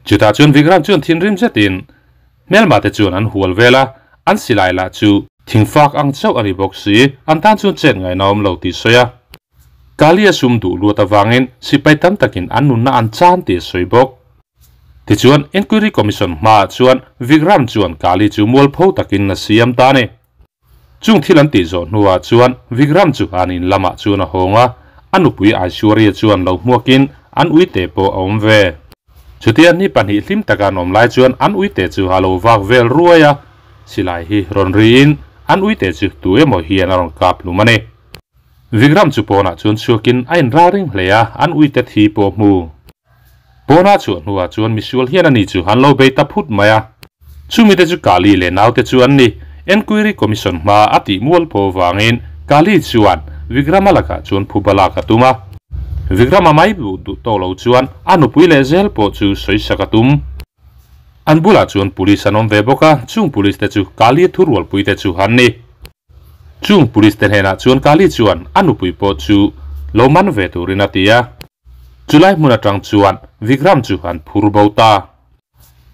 A: Chutah chuan Vikram chuan thinrim zetin hmelma te chuan an hual vel a, an silai lah chu thingfak ang chauh a ni bawk si, an tan chuan chet ngaihna awm lo tih sawi a. Kali a sum duh luat avangin sipai tam takin an nunna an chan tih a sawi bawk. Tichuan Enquiry Commission hmaah chuan Vikram chuan Kali chu mualpho takin a siam ta a ni. Chung thil an tih zawh hnuah chuan Vikram chu an in lamah chuan a hawng a, a nupui Aishwarya chuan lo hmuakin an uite pawh a awm ve. Chutia ni pahnih hlim taka an awm lai chuan an uite chu a lo vak vel ruai a, silai hi rawn riin an uite chu tu emaw hian a rawn kap hlum a ni. Vikram chu pawnah chuan chhuakin a inralring hle a, an uite thi pawh hmu. Pawnah chhuah hnuah chuan misual hian ani chu an lo bei ta phut mai a. Chumite chu Kali leh naute chu an ni. Enquiry Commission hma a tih mual pawh vangin Kali chuan Vikrama lakah chuan phuba lak a tum a. Vikrama mai duh duh tawh lo chuan a nupui leh zel pawh chu sawisak a tum. An bulah chuan Police an awm ve bawk a, chung Police te chu Kali thurualpui te chu an ni. Chung Police te hnenah chuan Kali chuan a nupui pawh chu lo man ve turin a ti a. Chulai hmun atang chuan Vikram chu an phur bo ta.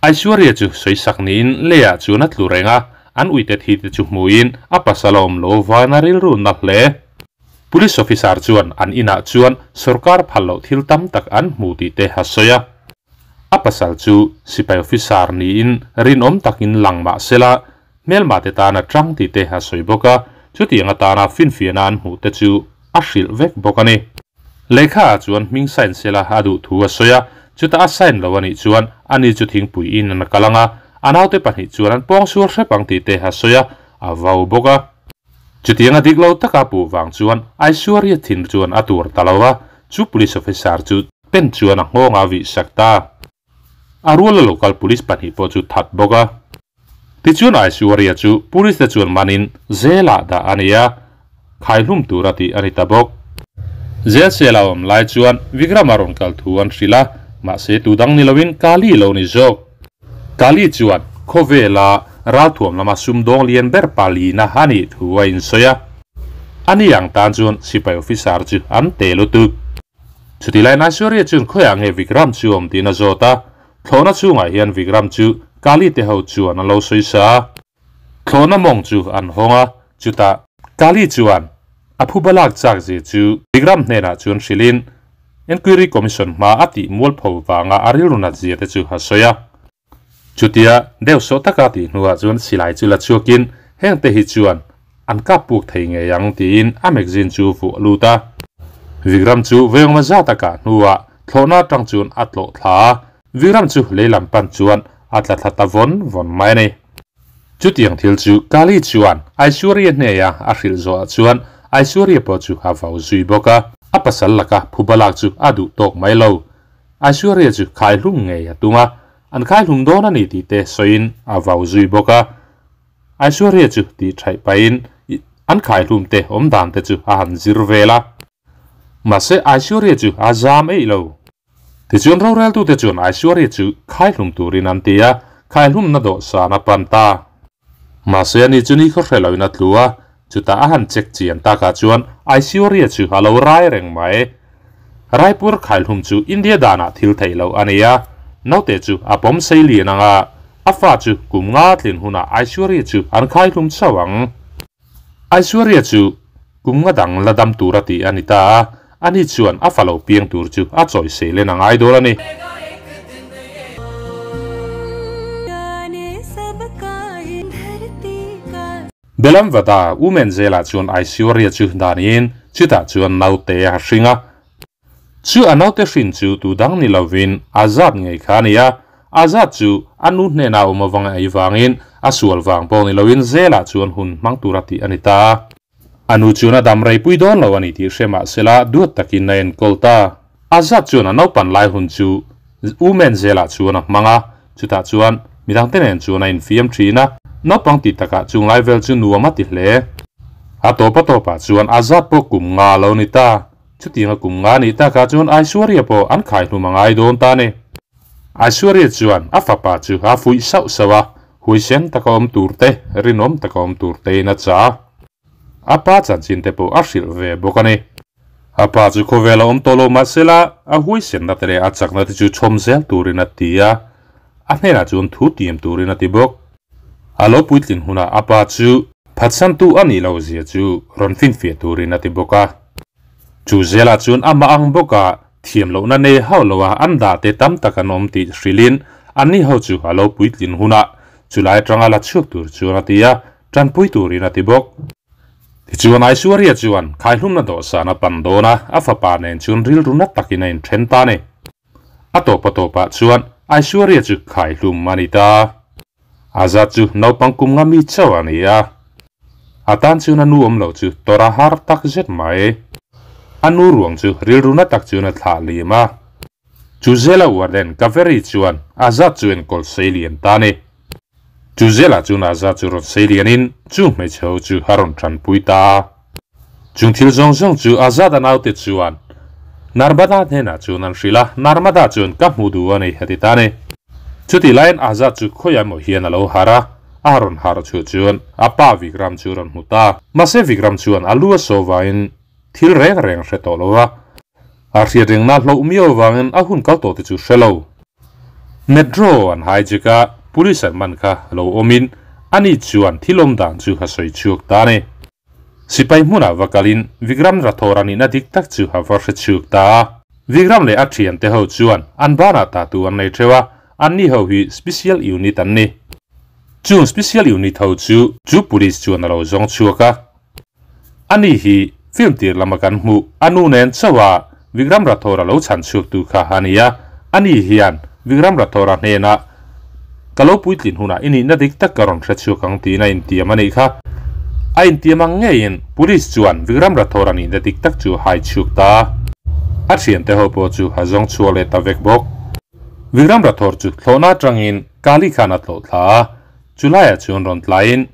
A: Aishwarya chu sawisak niin leiah chuan a tlu reng a, an uite thi te chu hmuin a pasal a awm lo vaina rilru na hle. Police officer chuan an inah chuan sorkar phal loh thil tam tak an hmu tih te a sawi a. A pasal chu sipai officer niin rinawm takin lang mah sela, Hmelma te tana tang tih te a sawi bawk a, chutiang atana finfiahna an hmuh te chu a hrilh vek bawk a ni. Lehkha ah chuan hming sign sela a duh thu a sawi a, chutah a sign lo a nih chuan ani chu thingpui in an kal ang a, a naute pahnih chuan an pawng sual hrep ang tih te a sawi a, a vau bawk a. Chutiang a dik lo taka puh vang chuan Aishwarya thin chuan a tur ta lo a, chu police officer chu pen chuan a nghawng a vih sak ta. A ruala local police pahnih pawh chu that bawk a. Tichuan Aishwarya chu police te chuan manin jail ah dah a ni a, khaihlum tura tih a ni ta bawk. Jail cell a awm lai chuan Vikram a rawn kal thu an hrilh a, mahse tu dang ni loin Kali lo ni zawk. Kali chuan khawvela ralthuam lama sumdawng lian ber palina a nih thu a insawi a. Ani ang tan chuan sipai officer chu an te lutuk. Chuti lai Aishwarya chuan khawiah nge Vikram chu awm tiin a zawt a, thlawhna chhungah hian Vikram chu Kali te ho chuan an lo sawi sa a. Thlawhna mawng chu an hawng a, chutah Kali chuan a phuba lak chak zia chu Vikram hnenah chuan hrilhin Enquiry Commission hma a tih mualpho vanga a rilru nat zia te chu a sawi a. Chutia deuh sawh taka tih hnuah chuan silai chu la chhuakin heng te hi chuan an kap puk thei ngei ang tiin a magazine chu vuah lut a. Vikram chu vengma zat a kah hnuah thlawhna atang chuan a tlawh thla a, Vikram chu lei lam pan chuan a tla thla ta vawn vawn mai a ni. Chutiang thil chu Kali chuan Aishwarya hneia a hrilh zawhah chuan Aishwarya pawh chu a vau zui bawk a, a pasal laka phuba lak chu a duh tawk mai lo. Aishwarya chu khaihlum ngei a tum a, an khaihlum dawn a ni tih te sawiin a vau zui bawk a. Aishwarya chu tih thaih pahin an khaihlum te awm dan te chu a han zir vel a. Mahse Aishwarya chu a zam eih lo. Tichuan roreltute chuan Aishwarya chu khaihlum turin an ti a, khaihlumna dawhsan a pan ta. Mahse ani chu ni khaw hre loin a tlu a, chutah a han check chian takah chuan Aishwarya chu a lo rai reng mai. Raipur khailhum chu India danah thil theih loh a ni a, naute chu a pawm sei lian ang a, a fa chu kum nga tlin hunah Aishwarya chu an khaihlum chauh ang. Aishwarya chu kum nga dang la dam tur a tih a ni ta a, ani chuan a fa lo piang tur chu a chawi sei len a ngai dawn a ni. Belam Vada Women Jail ah chuan Aishwarya chu danin chutah chuan naute a hring a. Chu a naute hrin chu tu dang ni lovin Azad ngei kha a ni a. Azad chu a nu hnenah awm avang ei vangin a sual vang pawh ni lovin jail ah chuan hun hmang tura tih a ni ta a. A nu chuan a dam rei pui dawn lo a ni tih hre mah sela duat takin a enkawl ta. Azad chuan a naupan lai hun chu Women Jail ah chuan a hmang a, chutah chuan midangte nen chuan a infiam thin a, naupang tih takah chung lai vel chu nuam a ti hle. A tawp a tawpah chuan Azad pawh kum nga lo ni ta. Chutianga kum nga nih takah chuan Aishwarya pawh an khaihlum a ngai dawn ta a ni. Aishwarya chuan a fapa chu a fuih sauh sauh a, huaisen taka awm tur te, rinawm taka awm tur tein a chah a. A pa chanchin te pawh a hrilh ve bawk a ni. A pa chu khawvel a awm tawh lo mahsela a huaisenna te leh a chakna te chu chhawm zel turin a ti a, a hnenah chuan thu tiam turin a ti bawk. A lo puitlin hunah a pa chu phatsantu a nih loh zia chu rawn finfiah turin a ti bawk a. Chu zelah chuan amah ang bawka thiam lohna nei hauh loa an dah te tam tak an awm tih hrilhin anni ho chu a lo puitlin hunah chulai atanga la chhuak tur chuan a ti a, tanpui turin a ti bawk. Tichuan Aishwarya chuan khaihlumna dawhsan a pan dawn a, a fapa nen chuan rilru na takin a inthen ta a ni. A tawp a tawpah chuan Aishwarya chu khaihlum a ni ta. Azad chu naupang kum nga mi chauh a ni a, a tan chuan a nu awm loh chu tawrh a har tak zet mai. A nu ruang chu rilru na tak chuan a thlah lim a. Chu zela warden Kaveri chuan Azad chu enkawl sei lian ta a ni. Chu zela chuan Azad chu rawn sei lianin chu hmeichhe ho chu a rawn tanpui ta a. Chung thil zawng zawng chu Azad-a naute chuan Narmada hnenah chuan an hrilh a, Narmada chuan ka hmu duh a ni a ti ta a ni. Chutih laiin Azad chu khawiah emaw hian a lo harh a, a rawn harh chhuah chuan a pa Vikram chu a rawn hmu ta. Mahse Vikram chuan a lu a saw vangin thil reng reng a hre tawh lo a, a hriat rengna hloh miau vangin a hun kal tawh te chu hre lo. Metro an hijack a, police an man kha lo awmin ani chuan thil awm dan chu a sawi chhuak ta a ni. Sipai hmunah va kalin Vikram Rathore a nihna dik tak chu a va hre chhuak ta a. Vikram leh a thiante ho chuan an banah tatu an nei theuh a, anni ho hi Special Unit an ni. Chung Special Unit ho chu chu police chuan a lo zawng chhuak a. Ani hi film tir lama kan hmuh a nu nen chauh a Vikram Rathore a lo chhan chhuak tu kha a ni a. Ani hian Vikram Rathore a hnenah Ka lo puitlin hunah i nihna dik tak ka rawn hre chhuak ang tiin a intiam a nih kha. A intiam ang ngeiin Police chuan Vikram Rathore a nihna dik tak chu hai chhuak ta. A thiante ho pawh chu a zawng chhuak leh ta vek bawk. Vikram Rathore chu thlawhna atangin Kali khan a tlawh thla a, chulaiah chuan rawn tlaiin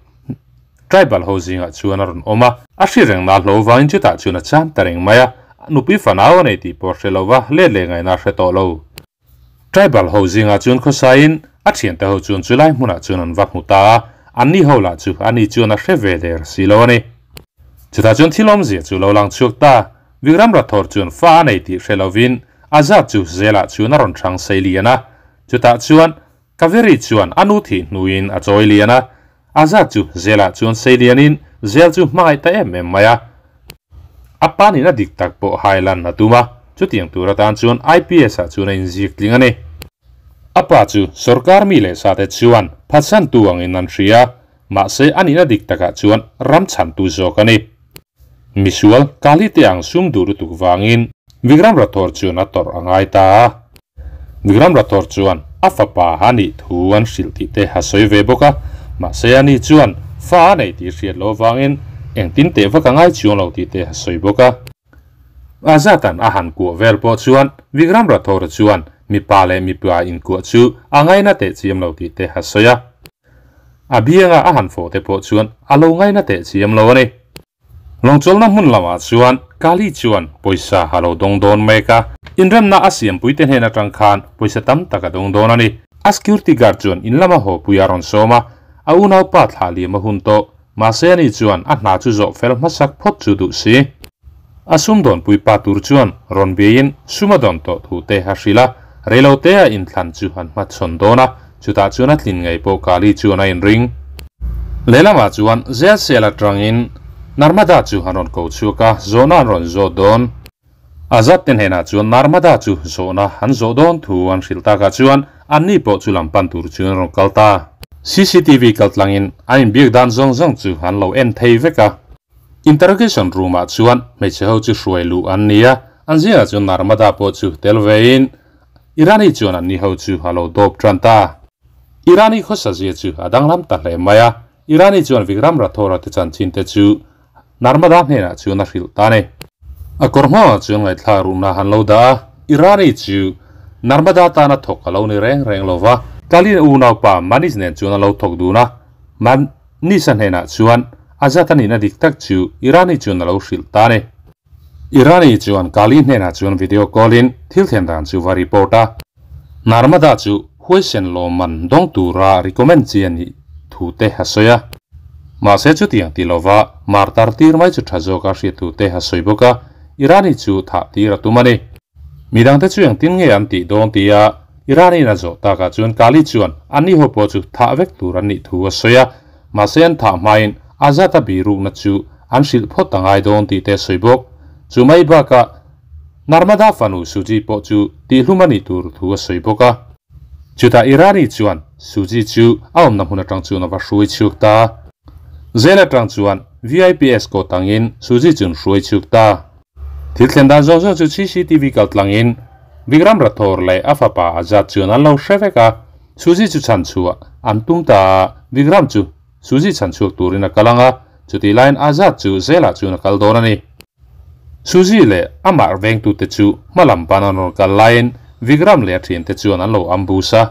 A: Tribal ho zingah chuan a rawn awm a, a hri reng na hlo vangin chutah chuan a cham ta reng mai a, nupui fanau a nei tih pawh hre lova let leh ngaihna a hre tawh lo. Tribal ho zingah chuan khawsaiin a thiante ho chuan chulai hmunah chuan an va hmu ta a, anni ho lah chu ani chuan a hre ve der si lo a ni. Chutah chuan thil awmzia chu lo lang chhuak ta, Vikram Rathore chuan fa a nei tih hre lovin Azad chu zelah chuan a rawn hrang sei lian a, chutah chuan Kaveri chuan a nu thih hnuin a chawi lian a, Azad chu zelah chuan sei lianin zel chu hmangaih ta em em mai a. A pa nihna dik tak pawh hailan a tum a, chutiang tur atan chuan IPS ah chuan a inzik tling a ni. A pa chu sorkar mi leh sate chuan phatsantu angin an hria, mahse a nihna dik takah chuan ram chhantu zawk a ni. Misual, Kali te ang sum duh lutuk vangin Vikram Rathore chuan a tawrh a ngai ta a. Vikram Rathore chuan a fapa a nih thu an hrilh tih te a sawi ve bawk a, mahse ani chuan fa a nei tih hriat loh avangin engtin teh vak a ngai chuang lo tih te a sawi bawk a. Azad-a'n a han kuah vel pawh chuan Vikram Rathore chuan mipa leh mipa inkuah chu a ngaina teh chiam lo tih te a sawi a. A bianga a han fawh te pawh chuan a lo ngaina teh chiam lo a ni. Lawngchawlhna hmun lamah chuan Kali chuan pawisa a lo dawng dawn mek a, inremna a siampuite hnen atang khan pawisa tam tak a dawng dawn a ni. A security guard chuan in lama hawpui a rawn sawm a, a unaupa thlah liam a hun tawh. Mahse ani chuan a hna chu zawh fel hmasak phawt chu duh si. A sumdawnpui pa tur chuan rawn biaiin sum a dawn tawh thu te a hrilh a, reilote a inthlan chu an hmachhawn dawn a, chutah chuan a tlin ngei pawh Kali chuan a inring. Lehlamah chuan Zel sel atangin Narmada chu an rawn ko chhuak a, zawhna an rawn zawt dawn. Azad te hnenah chuan Narmada chu zawhna an zawh dawn thu an hrilh takah chuan anni pawh chu lam pan tur chuan an rawn kal ta. Cctv kaltlangin an inbiak dan zawng zawng chu an lo en thei vek a. Interrogation room ah chuan hmeichhe ho chu hruai luh an ni a, an zingah chuan Narmada pawh chu tel vein Irani chuan anni ho chu a lo dawp tan ta. Irani khawsa zia chu a danglam ta hle mai a, Irani chuan Vikram Rathore te chanchin te chu Narmada hnenah chuan a hrilh ta a ni. A kawr hmaah chuan ngaihthla ruhna han lo dah a, Irani chu Narmada tana thawk a lo ni reng reng lo va, Kalin a unaupa Manish nen chuan a lo thawk dun a, Manisa hnenah chuan. Azad a nihna dik tak chu Irani chuan a lo hrilh ta a ni. Irani chuan Kali hnenah chuan video call in thil thlen dan chu va report a. Narmada chu huaisen lawmman dawng tura recommend chi a nih thu te a sawi a. Mahse chutiang ti lova martar tir mai chu tha zawk a hriat thu te a sawi bawk a, Irani chu thah tir a tum a ni. Midangte chu engtin nge an tih dawn tia Irani in a zawh takah chuan Kali chuan anni ho pawh chu thah vek tur an nih thu a sawi a, mahse an thah hmain Azad-a birukna chu an hrilh phawt a ngai dawn tih te a sawi bawk. Chu mai bakah Narmada fanu Suji pawh chu tihlum a nih tur thu a sawi bawk a. Chutah Irani chuan Suji chu a awmna hmun atang chuan a va hruai chhuak ta. Zel atang chuan VIPS kawt angin Suji chu an hruai chhuak ta. Thil thlen dan zawng zawng chu CCTV kal tlangin Vikram Rathore leh a fapa Azad chuan an lo hre vek a. Suji chu chhan chhuah an tum ta a, Vikram chu Suji chhan chhuak turin a kal ang a, chutih laiin Azad chu zelah chuan a kal dawn a ni. Suji leh amah vengtute chu hma lam pan an rawn kal laiin Vikram leh a thiante chuan an lo ambush a.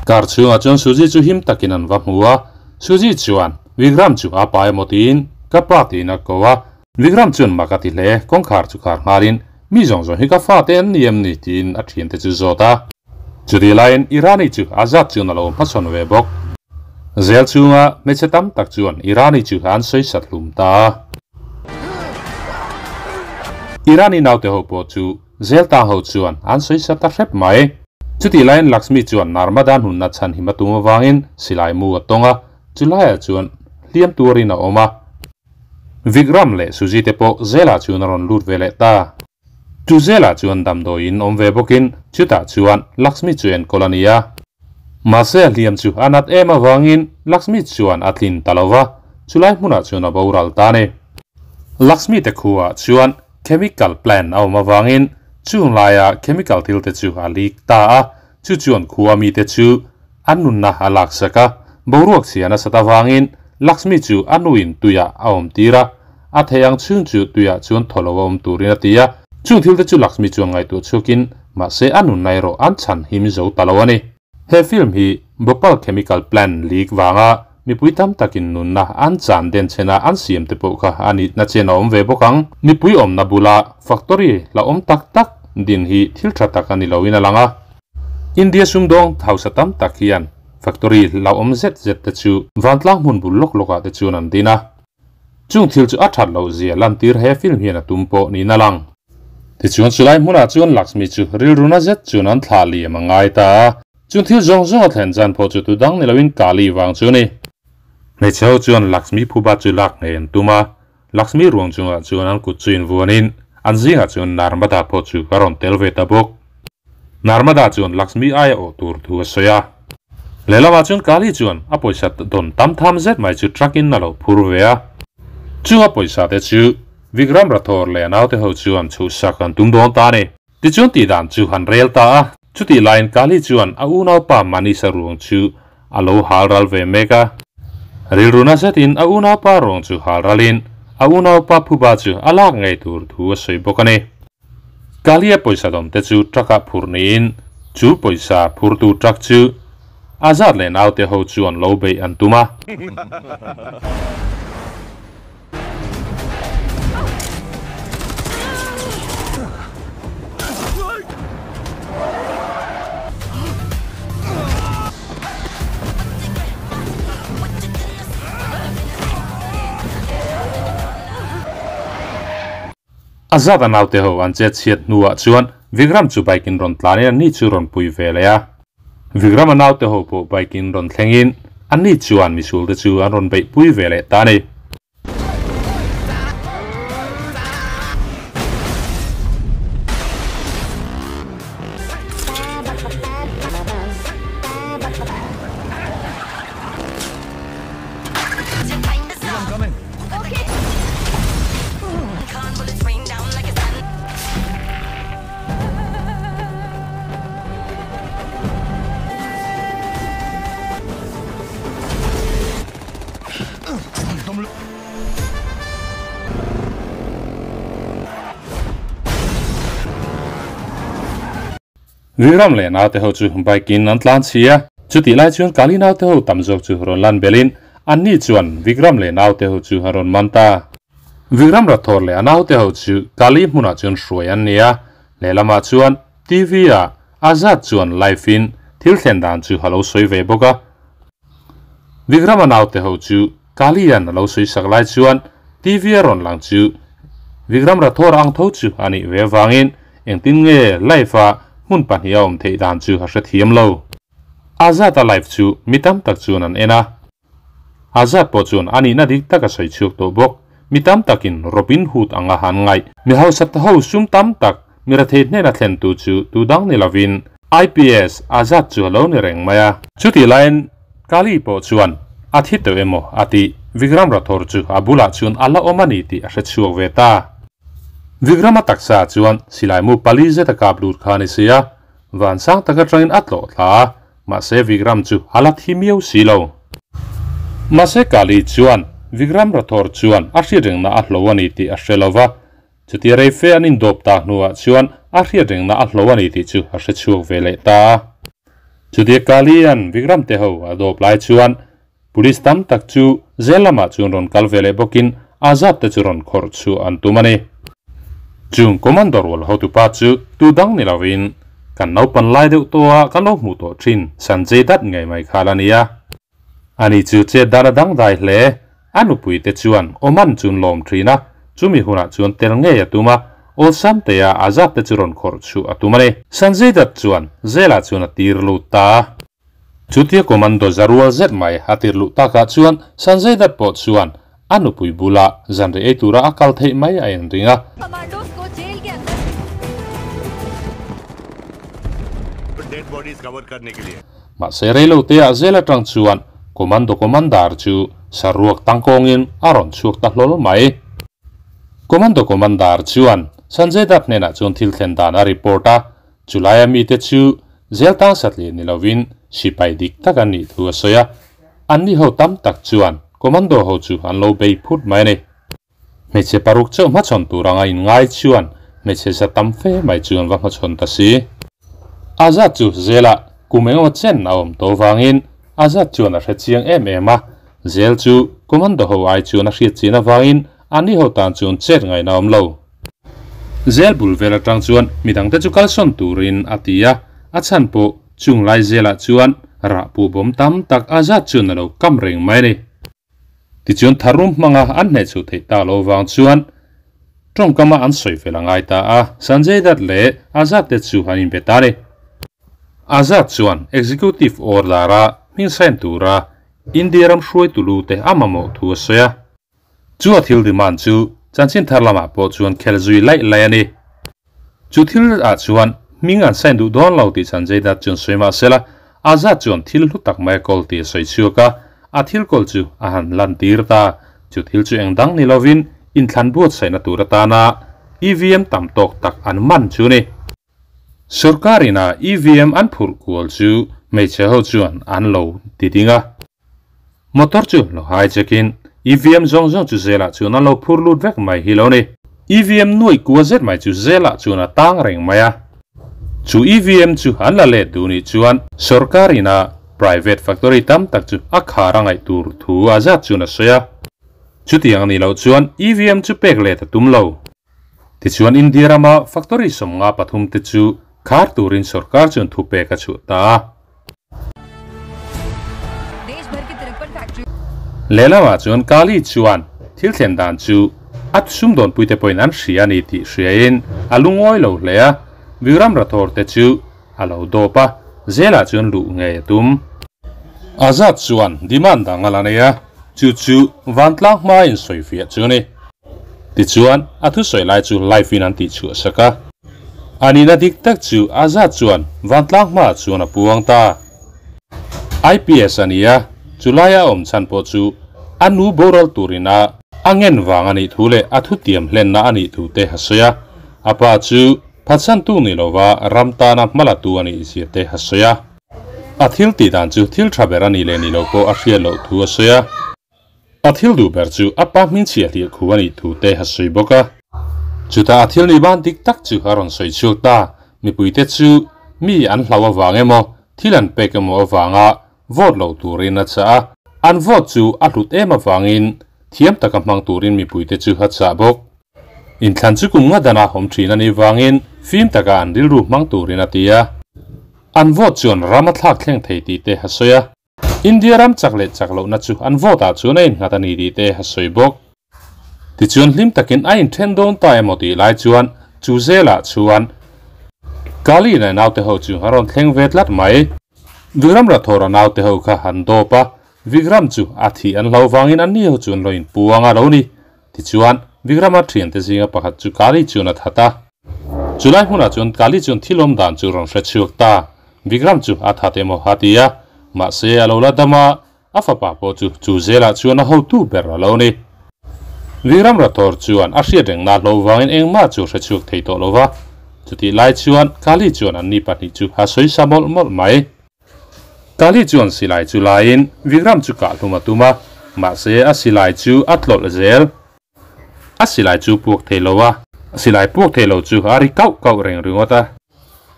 A: Car chhungah chuan Suji chu him takin an va hmu a, Suji chuan Vikram chu a pa emaw tiin ka pa tiin a ko a. Vikram chuan mak a ti hle, kawngkhar chu khar nghalin, Mi zawng zawng hi ka fate an ni em ni? tiin a thiante chu zawt a. Chutih laiin Irani chu Azad chuan a lo hmachhawn ve bawk. Zel chhunga hmeichhe tam tak chuan Irani chu an sawi sat hlum ta a. Irani naute ho pawh chu zel tang ho chuan an sawi sat ta hrep mai. Chutih laiin Lakshmi chuan Narmada hnunna chhan him a tum avangin silai mu a tawng a, chulaiah chuan hliam tuarin a awm a. Vikram leh Suji te pawh Zela chuan a rawn lut ve leh ta. Chu Zela chuan damdawiin awm ve bawkin chutah chuan Lakshmi chu enkawl a ni a. Mahse a hliam chu a nat em avangin Lakshmi chuan a tlin ta lo va, chulai hmunah chuan a boral ta a ni. Lakshmi te khuaah chuan chemical plant a awm avangin chung laia chemical thil te chu a leak ta a, Chu chuan khua mite chu an nunna a laksak a, boruak chhia nasat avangin Lakshmi chu a nuin tuiah a awm tir a, a theih ang chhung chu tuiah chuan thaw lo a awm turin a ti a. Chung thilte chu Lakshmi chuan ngaihtuah chhuakin mahse a nunna erawh an chhan him zo ta lo a ni. He film hi Bhopal Chemical Plant leak vanga mipui tam takin nunna an chan den chhena an siam te pawh kha a nitna chen a awm ve bawk ang. Mipui awmna bula factory la awm tak tak din hi thil tha tak a ni loin a lang a. India sumdawng hausa tam tak hian factory la awm zet zet te chu vantlang hmun bul lawk lawkah te chuan an din a. Chung thil chu a that loh zia lantir he film hian a tum pawh niin a lang. Tichuan chulai hmunah chuan Lakshmi chu rilruna zet chuan an thlah liam a ngai ta a. Chung thil zawng zawng a thlen zan pawh chu tu dang ni loin Kali vang chu a ni. Hmeichhe ho chuan Lakshmi phuba chu lak ngei an tum a, Lakshmi ruang chungah chuan an kut chu invuanin an zingah chuan Narmada pawh chu a rawn tel ve ta bawk. Narmada chuan Lakshmi aia awh tur thu a sawi a. Lehlamah chuan Kali chuan a pawisa dawn tam tham zet mai chu truck in a lo phur ve a. Chung a pawisa te chu Vikram Rathore leh a naute ho chuan chhuhsak an tum dawn ta a ni. Tichuan tihdan chu han rel ta a. Chutih laiin Kali chuan a unaupa Manisha ruang chu a lo hal ral ve mek a. Rilru na zetin a unaupa ruang chu hal ralin a unaupa phuba chu a lak ngei tur thu a sawi bawk a ni. Kali-a pawisa dawmte chu truck-ah phur niin chu pawisa phurtu truck chu Azad leh naute ho chuan lo beih an tum a. A zat a naute ho an chet chhiat hnuah chuan Vikram chu bike in rawn tlan in an ni chu rawn pui ve leh a. Vikram a naute ho pawh bike in rawn thleng in an ni chuan misual te chu an rawn beih pui ve leh ta a ni. Vikram leh naute ho chu bike in an tlan chhi a, chutih lai chuan Kali naute ho tam zawk chu rawn lan belhin anni chuan Vikram leh naute ho chu a rawn man ta. Vikram Rathore leh a naute ho chu Kali hmunah chuan hruai an ni a, lehlamah chuan TV ah Azad chuan live in thil thlen dan chu a lo sawi ve bawk a. Vikram-a naute ho chu Kalian a lo sawi sak lai chuan TV a rawn lang chu Vikram Rathore ang tho chu a nih ve avangin engtin nge live a hmun pahnih a awm theih dan chu a hrethiam lo. Azad-a live chu mi tam tak chuan an en a. Azad pawh chuan a nihna dik tak a sawi chhuak tawh bawk. Mi tam takin Robin Hood anga han ngaih. Mi hausa ta ho sum tam tak mi rethei hnena thlentu chu tu dang ni lovin IPS Azad chu a lo ni reng mai a. Chutih laiin Kali pawh chuan a thi teuh emaw a tih Vikram Rathore chu a bulah chuan a la awm a ni tih a hre chhuak ve ta. Vikrama taksa chuan silaimu pali zet a kap lut kha a ni si a, vansang tak atangin a tlawh thla a. Mahse Vikram chu a la thi miau si lo. Mahse Kali chuan Vikram Rathore chuan a hriatrengna a hlo a ni tih a hre lo va, chutia rei fe an indawp ta hnuah chuan a hriatrengna a hlo a ni tih chu a hre chhuak ve leh ta a. Chutia Kali-a'n Vikram te ho a dawp lai chuan Police tam tak chu zel lamah chuan rawn kal ve leh bawkin Azad te chu rawn khawrh chhuah an tum a ni. Chung Commando rual hotupa chu tu dang ni lovin kan naupan lai deuh tawha kan lo hmuh tawh thin Sanjay Dutt ngei mai kha la nia. Ani chu chet dan a dangdai hle, a nupui te chuan Oman chu an lawm thin a, chumi hunah chuan tel ngei a tum a, awlsam teia Azad te chu rawn khawrh chhuah a tum a ni. Sanjay Dutt chuan zelah chuan a tir lut ta a. Chutia commando za rual zet mai a tir luh takah chuan Sanjay Dutt pawh chuan a nupui bula zanrei ei tura a kal theih mai a inring a. Mahse reiloteah zel atang chuan commando commander chu saruak tangkawngin a rawn chhuak ta hlawl mai. Commando commander chuan Sanjay Dutt hnenah chuan thil thlen dan a report a, Chulaia mite chu zel tang satliah ni lovin sipai dik tak an nih thu a sawi a, anni ho tam tak chuan commando ho chu an lo bei phut mai a ni. Hmeichhe paruk chauh hmachhawn tur anga inngai chuan hmeichhe za tam fe mai chu an va hmachhawn ta si. Azad chu zelah kum engemaw chen a awm tawh vangin Azad chuan a hre chiang em em a, zel chu commando ho ai chuan a hriat chin avangin anni ho tan chuan chet ngaihna a awm lo. Zel bul vel atang chuan midangte chu kalsawn turin a ti a, a chhan pawh chung lai zelah chuan rah puh bawm tam tak a zat chuan a lo kam reng mai a ni. Tichuan tharum hmanga an hnehchhuh theih tak loh vang chuan tawngkama an sawi fel a ngai ta a, Sanjay Dutt leh Azad te chu an inbe ta a ni. Azad chuan Executive Order-a hming sign tura India ram hruaitu lu te a mamawh thu a sawi a. Chu a thil demand chu chanchin thar lamah pawh chuan khel zui laih laih a ni. Chu thil ah chuan hming an sign duh dawn lo tih Sanjay Dutt chuan sawi mah sela, Azad chuan thil hlu tak mai a kawl tih a sawi chhuak a, a thil kawl chu a han lan tir ta. Chu thil chu eng dang ni lovin inthlan buatsaihna tur atana EVM tam tawk tak an man chu a ni. Sorkar ina EVM an phurh kual chu hmeichhe ho chuan an lo ti ding a. Motor chu lo hijack in EVM zawng zawng chu zelah chuan an lo phur lut vek mai hi lo ni. EVM nuaih kua zet mai chu zelah chuan a tang reng mai a. Chu EVM chu an la let duh nih chuan sorkar ina private factory tam tak chu a khar a ngaih tur thu a zat chuan a sawi a. Chutiang a nih loh chuan EVM chu pek let a tum lo. Tichuan India rama factory 53 te chu khar turin sorkar chuan thu pek a chhuah ta a. Lehlamah chuan Kali chuan thil thlen dan chu a sumdawnpuite pawhin an hria a ni tih hriain a lungawi lo hle a, Vikram Rathore te chu a lo dawp a, zelah chuan luh ngei a tum. Azad chuan demand dang a la nei a, chu chu vantlang hmain sawifiah chu a ni. Tichuan, a thusawi lai chu live in an tihchhuah sak a. A nihna dik tak chu Azad chuan vantlang hmaah chuan a puang ta. IPS a ni a, chu laia a awm chhan pawh chu a nu boral turin a a ngen vang a nih thu leh a thutiam hlenna a nih thu te a sawi a. A pa chu phatsantu ni lova ram tana hmalatu a nih zia te a sawi a. A thil tih dan chu thil tha ber a nih leh nih loh pawh a hriat loh thu a sawi a. A thil duh ber chu a pa hmingchhia hliah khu a nih thu te a sawi bawk a. Chutah a thil nih ban dik tak chu a rawn sawi chhuak ta. Mipuite chu Mi an hlau awang emaw thil an pek emaw awanga vote lo turin a cha a an vote chu a hlut em awangin thiam taka hmang turin mipuite chu a chah bawk. Inthlan chu kum nga dana awm thin a nih vangin fim taka an rilru hmang turin a ti a. An vote chuan ram a thlak thleng thei tih te a sawi a. India ram chak leh chak lohna chu an vote ah chuan a innghat a ni tih te a sawi bawk. Tichuan hlim takin a inthen dawn ta emaw tih lai chuan chu zelah chuan Kali leh naute ho chu a rawn thleng ve tlat mai. Vikram Rathore-a naute ho kha han dawp a, Vikram chu a thih an hlo vangin an ni ho chu an lo inpuang a lo ni. Tichuan Vikrama thiante zinga pakhat chu Kali chuan a that a. Chulai hmunah chuan Kali chuan thil awm dan chu rawn hre chhuak ta. Vikram chu a that emaw a ti a, mahse a lo la dam a, a fapa pawh chu chu zelah chuan a hotu ber a lo ni. Vikram Rathore chuan a hriat reng na hlo vangin engmah chu hre chhuak thei tawh lo va. Chutih lai chuan Kali chuan an ni pahnih chu a sawi sa mawlh mawlh mai. Kali chuan silai chu laiin Vikram chu kah hlum a tum a, mahse a silai chu a tlawlh zel. A silai chu puak thei lo a, silai puak thei lo chu a ri kauh kauh reng ringawt a.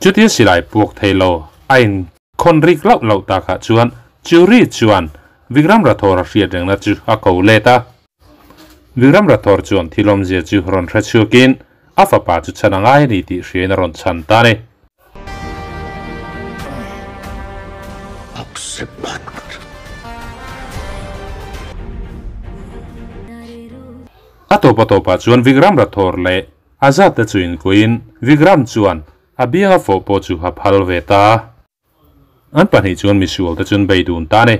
A: Chutia silai puak thei lo a in khawn rik lauh lauh takah chuan Churi chuan Vikram Rathore a hriat rengna chu a ko let a. Vikram Rathore chuan thil awmzia chu rawn hre chhuakin a fapa chu chhan a ngai a ni tih hriain a rawn chhan ta a ni. A tawp a tawpah chuan Vikram Rathore leh Azad te chu inkuiin Vikram chuan a bianga fawh pawh chu a phal ve ta. An pahnih chuan misual te chuan bei dun ta a ni.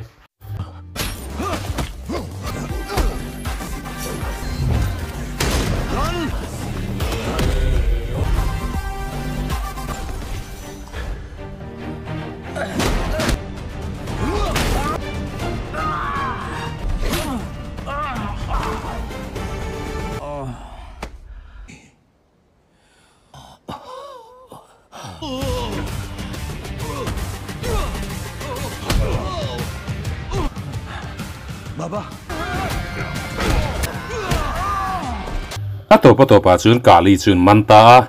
A: A tawp a tawpah chuan Kali chuan man ta a,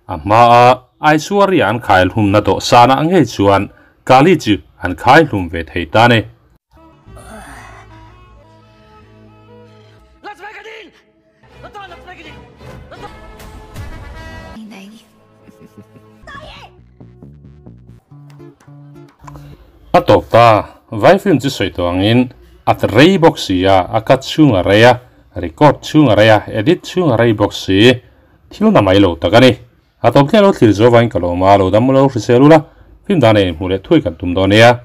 A: a hma a Aishwarya an khai hlumna dawhsanah ngei chuan Kali chu an khai hlum ve thei ta a ni. A tawp ta, vai film chu sawi tawh angin a rei bawk si a, a cut chhung a rei a, record chhung a rei a, edit chhung a rei bawk si, thil na mai lo tak a ni. A tawp thleng lo thlir zo vangin ka lawm a, lo dam lo hrisel ula, film dan ei hmuh leh thuai kan tum dawn nia.